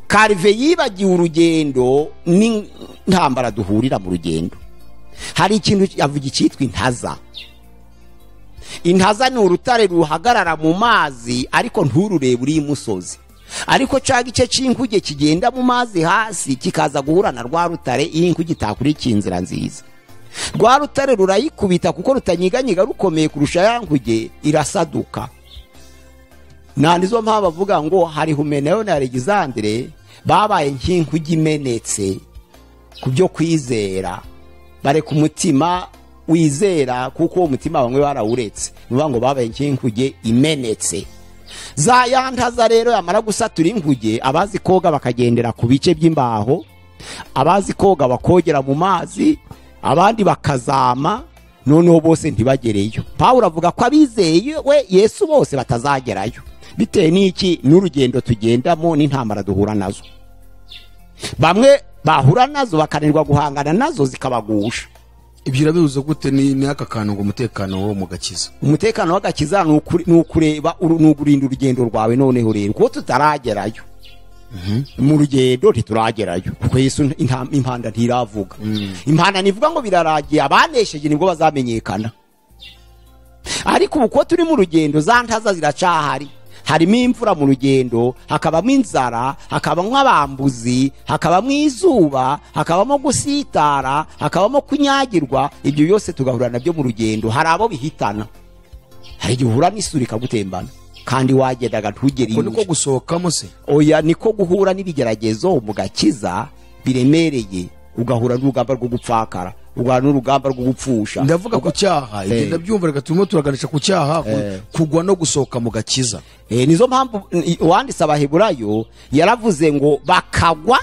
Karive yibagiwe urugendo n'intambara duhurira mu rugendo. Hari ikintu avuga icyitwa intaza. Intaza ni urutare ruhagarara mu mazi ariko ntururebe uri imusozi. Ariko ca gice c'inkuge kigenda mu mazi hasi kikaza guhura na rwa rutare, iyo inkuge itakurikiye inzira nziza. Rwa rutare rurayikubita kuko rutanyiganyiga rukomeye kurusha ya nkuge, irasaduka. Na nizo mpamvu bavuga ngo hari Humenayo na Alexandre babaye nk'inkuge imenetse ku byo kwizera, bareka umutima wizera kuko uwo mutima bamwe barawuretse. Bivuga ngo babaye nk'inkuge imenetse. Za yantaza rero yamara gusatura inkuge, abazi koga bakagendera ku bice by'imbaho, abazi koga bakogera mu mazi, abandi bakazama, noneho bose ntibagereyo. Pawulo avuga ko abizeye we Yesu bose batazagerayo. Bitewe n'iki? N'urugendo tugendamo n'intambara duhura nazo. Bamwe bahura nazo bakanirwa guhangana nazo zikabagusha. Ibyo urabihuza gute ni aka kantu ngo umutekano wo mu gakiza? Umutekano w'agakiza ni ukureba ni ugurinda urugendo rwawe. Noneho rero kuko tutaragerayo mu rugendo ntituragerayo, kuko Yesu impanda ntiravuga. Impanda nivuga ngo biraragiye, abanesheje nibwo bazamenyekana. Ariko uko turi mu rugendo za ntaza ziracahari. Harimo imvura mu rugendo, hakabamo inzara, hakabamo abambuzi, hakabamo izuba, hakabamo gusitara, hakabamo kunyagirwa. Ibyo byose tugahura nabyo mu rugendo. Hari abo bihitana, hari igihe uhura n'isuri ikagutembana kandi wagendaga ntugere iyo. Niko gusohokamo se? Oya, niko guhura n'ibigeragezo mu gakiza biremereye, ugahura n'urugamba rwo gupfakara, ugahura n'urugamba rwo gupfusha. Ndavuga ku cyaha, igenda byumva reka turimo turaganisha ku cyaha, kugwa no gusohoka mu gakiza. Nizo mpamvu uwanditse Abaheburayo yaravuze ngo bakagwa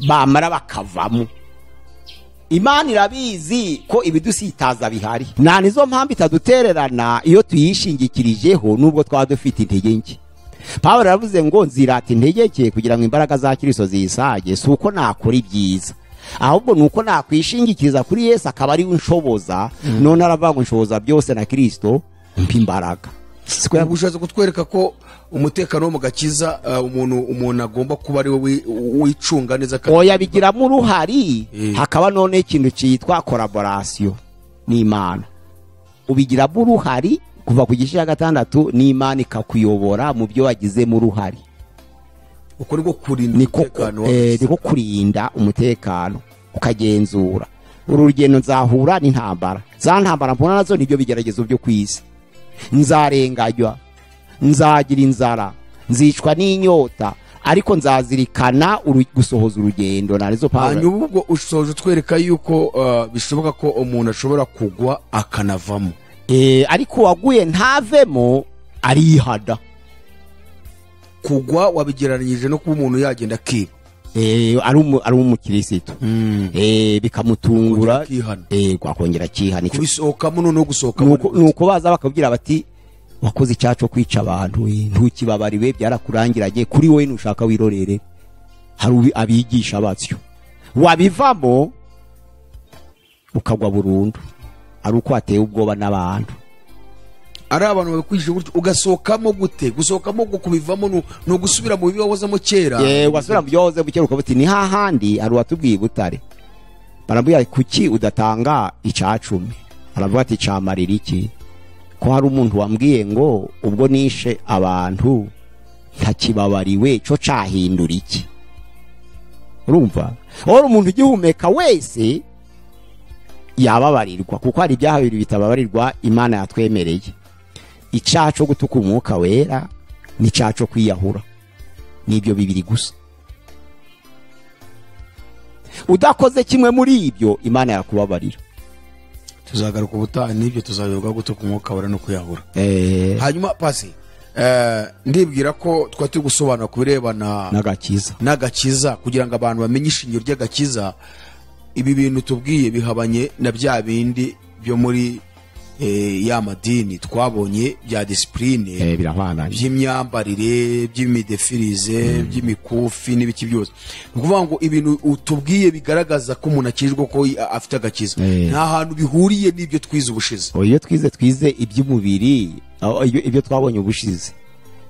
bamara bakavamo. Imana irabizi ko ibidusitaza bihari. Na nizo mpamvu itadutererana iyo tuyishingikirijeho nubwo twaba dufite intege nke. Pawulo yaravuze ngo nzirata intege nke kugira ngo imbaraga za Kristo ziyisage. Si uko nakora ibyiza, ahubwo nuko nakwishingikiriza kuri Yesu akaba ari unshoboza. None aravuga ngo nshoboza byose na Kristo mpa imbaraga. Ubushatse kutwereka ko umutekano wo mu gakiza umuntu agomba kuba ari we wicunga neza. Oya, bigiramo uruhari. Hakaba none ikintu cyitwa collaboration n'Imana. Ubigiramo uruhari kuva ku gice cya 6, n'Imana ikakuyobora mu byo wagizemo uruhari. Uko niko kurinda umutekano, niko kurinda umutekano ukagenzura. Uru rugendo nzahura n'intambara, za ntambara mpura nazo nibyo bigeragezo byo kwisi. Nzarenganywa, nzagira inzara, nzicwa n'inyota, ariko nzazirikana gusohoza urugendo. Narizo Pawulo. Hanyuma ubwo ushoje utwereka yuko bishoboka ko umuntu ashobora kugwa akanavamo. Ariko waguye ntavemo arihada. Kugwa wabigereranyije no kuba umuntu yagenda akiba. Ari umukirisitu. Bikamutungura, akongera akihana. Kubisohokamo no gusohokamo. Nuko baza bakabwira bati wakoze icyaha cyo kwica abantu, ntukibabariwe, byarakurangiranye, kuri wowe nushaka wirorere. Hari abigisha batyo. Wabivamo ukagwa burundu, ari uko ateye ubwoba n'abantu. Ari abantu bakwije gutyo, ugasohokamo gute? Gusohokamo kubivamo no gusubira mu bibi wahozemo kera. Wasubira mu byo wahozemo kera ukavuga ni hahandi. Hari uwatubwiye Butare, barambwira kuki udatanga icacumi? Aravuga ati camarira iki? Ko hari umuntu wambwiye ngo ubwo nishe abantu ntakibabariwe cyo cahindura iki? Urumva? Ora umuntu ugihumeka wese yababarirwa, kuko hari ibyaha bibiri bitababarirwa Imana yatwemereye. Icyaha cyo gutuka umwuka wera n'icyaha cyo kwiyahura. Nibyo bibiri gusa. Udakoze kimwe muri ibyo Imana yakubabarira. Tuzagaruka ubutaha n'ibyo tuzabivuga gutuka umwuka wera no kwiyahura. Hanyuma pasi ndibwira ko twari turi gusobanura ku birebana n'agakiza kugira ngo abantu bamenye ishingiro ry'agakiza. Ibi bintu tubwiye bihabanye na bya bindi byo muri ya madini twabonye bya discipline, birahwana, by'imyambarire, by'imidefirize, by'imikufi n'ibiki byose. Ni ukuvuga ngo ibintu utubwiye bigaragaza ko umuntu akijwe, ko afite agakiza, nta hantu bihuriye n'ibyo twize ubushize. Iyo twize iby'umubiri, ibyo twabonye ubushize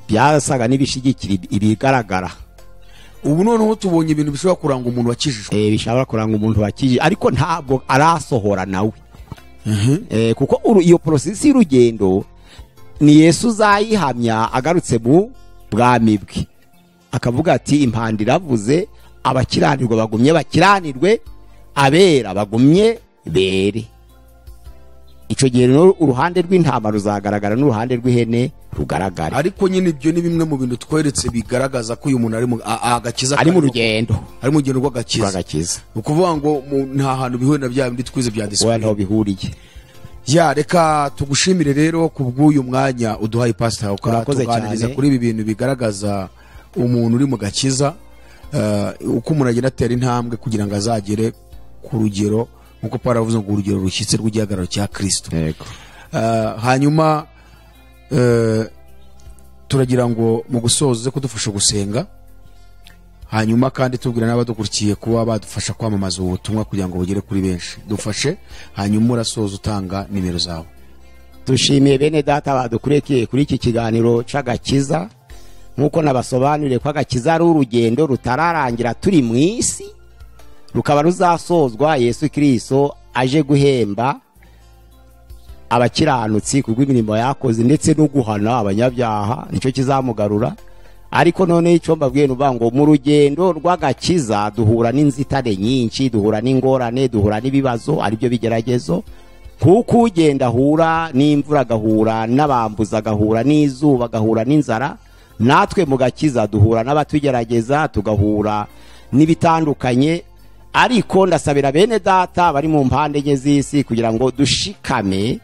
byasaga n'ibishigikira ibigaragara. Ubu noneho tubonye ibintu bishobora kuranga umuntu wakijijwe. Bishobora kuranga umuntu wakijijwe, ariko ntabwo arasohora nawe. Kuko iyo process y'urugendo ni Yesu uzayihamya agarutse mu bwami bwe, akavuga ati impanda iravuze, abakiranirwa bagumye bakiranirwe, abera bagumye bere. Icyo gihe rero uruhande rw'intama ruzagaragara n'uruhande rw'ihene rugaragara. Ariko nyine ibyo ni bimwe mu bintu tweretse bigaragaza ko uyu muntu ari mu agakiza, ari mu rugendo, ari mu rugendo rw'agakiza. Ni ukuvuga ngo nta hantu bihuye na bya bindi twize bya discipline, ntaho bihuriye. Ya, reka tugushimire rero ku bw'uyu mwanya uduhaye pastor, ukatuganiriza kuri ibi bintu bigaragaza umuntu uri mu gakiza, uko umuntu agenda atera intambwe kugira ngo azagere ku rugero, nkuko Paul avuze ngo urugero rushyitse rw'igihagararo cya Kristo. Hanyuma turagira ngo mu gusoza kudufasha gusenga, hanyuma kandi tubwira n'abadukurikiye kuba badufasha kwamamaza ubutumwa kugira ngo bugere kuri benshi. Dufashe, hanyuma urasoza utanga nimero zawe. Dushimiye bene data badukurikiye kuri iki kiganiro c'agakiza. Nkuko nabasobanuriye ko agakiza ari urugendo rutararangira turi mu isi, rukaba ruzasozwa Yesu Kristo aje guhemba abakiranutsi kubw'imirimo yakoze ndetse no guhana abanyabyaha, nicyo kizamugarura. Ariko none icyo mbabwiye nuba ngo mu rugendo rw'agakiza duhura n'inzitane nyinshi, duhura n'ingorane, duhura n'ibibazo, aribyo bigeragezo. Kuko ugenda ahura n'imvura, agahura n'abambuza, agahura n'izuba, agahura n'inzara, natwe mu gakiza duhura n'abatugerageza, tugahura n'ibitandukanye. Ariko ndasabira bene data bari mu mpande enye z'isi kugira ngo dushikame,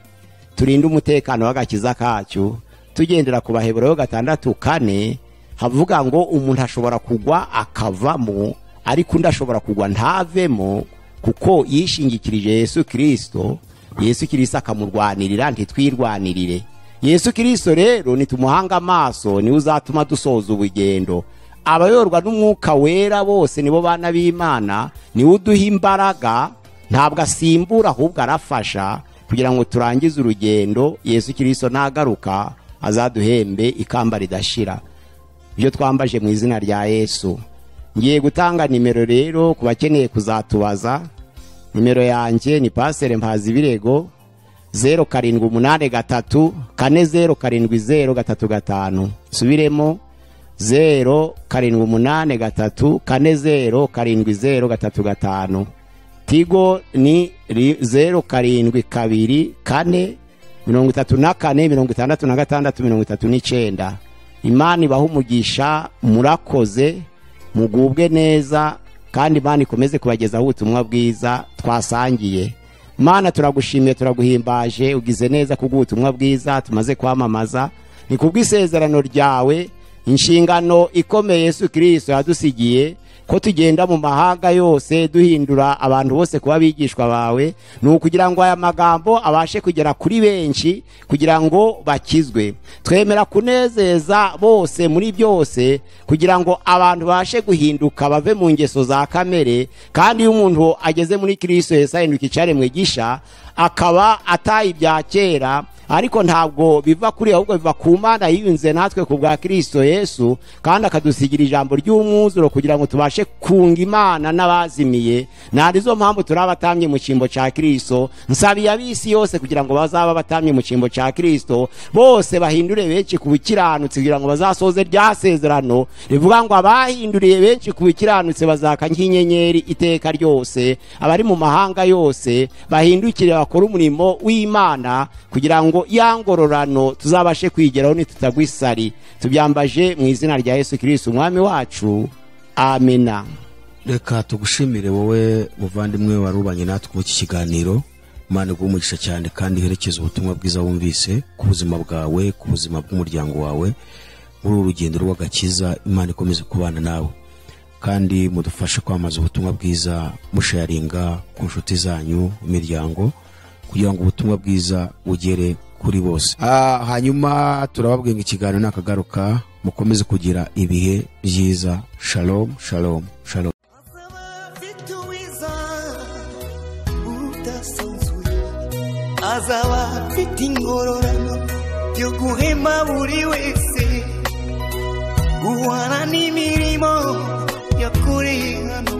turinde umutekano w'agakiza kacu, tugendera ku Baheburayo 6:4 havuga ngo umuntu ashobora kugwa akavamo, ariko undi ashobora kugwa ntavemo, kuko yishingikirije Yesu Kristo. Yesu Kristo akamurwanirira, ntitwirwanirire. Yesu Kristo rero nitumuhanga amaso, niwe uzatuma dusoza ubugendo. Abayorwa n'umwuka wera bose nibo bana b'Imana, niwe uduha imbaraga, ntabwo asimbura ahubwo arafasha kugira ngo turangize urugendo. Yesu Kristo nagaruka azaduhembe ikamba ridashira. Ibyo twambaje mu izina rya Yesu. Ngiye gutanga nimero rero ku bakeneye kuzatubaza. Nimero yanjye ni Pasteur Mpazibirego 0783 4070 35. Subiremo 0783 4070 35. Tigo ni 0724 34 66 39. Imana ibahe umugisha, murakoze, mugubwe neza, kandi Imana ikomeze kubagezaho ubutumwa bwiza twasangiye. Mana turagushimiye, turaguhimbaje, ugize neza kubw'ubutumwa bwiza tumaze kwamamaza. Ni kubw'isezerano ryawe, inshingano ikomeye Yesu Kristo yadusigiye ko tugenda mu mahanga yose duhindura abantu bose kuba abigishwa bawe, ni ukugira ngo aya magambo abashe kugera kuri benshi kugira ngo bakizwe. Twemera kunezeza bose muri byose kugira ngo abantu bashe guhinduka bave mu ngeso za kamere, kandi iyo umuntu ageze muri Kristo Yesu ahinduka icyaremwe gisha, akaba ataye ibya kera. Ariko ntabwo biva kuri ahubwo biva ku Mana yiyunze natwe ku bwa Kristo Yesu, kandi akadusigira ijambo ry'umwuzuro kugira ngo tubashe kunga Imana n'abazimiye. Narizo mpamvu turabatamye mu cyimbo cya Kristo. Nsabiye abisi yose kugira ngo bazaba batamye mu cyimbo cya Kristo, bose bahindure benshi ku bukiranutsi kugira ngo bazasoze rya sezerano rivuga ngo abahinduriye benshi ku bukiranutsi bazaka nk'inyenyeri iteka ryose. Abari mu mahanga yose bahindukire bakora umurimo w'Imana kugira ngo yangororano tuzabashe kwigeraho nitutagwa isari. Tubyambaje mu izina rya Yesu Kristo umwami wacu, amina. Reka tugushimire wowe muvandimwe warubanye natwe mu iki kiganiro. Imana iguhe umugisha cyane kandi iherekeze ubutumwa bwiza wumvise ku buzima bwawe, ku buzima bw'umuryango wawe muri uru rugendo rw'agakiza. Imana ikomeze kubana nawe kandi mudufashe kwamamaza ubutumwa bwiza, musharinga ku nshuti zanyu, imiryango, kugira ngo ubutumwa bwiza bugere kuri bose. Hanyuma turababwira ngo ikiganiro nakagaruka, mukomeze kugira ibihe byiza. Shalom, shalom, shalom. Azaba afite ubwiza budasanzwe, azaba afite ingororano yo guhema buri wese, guhana n'imirimo yakoreye hano.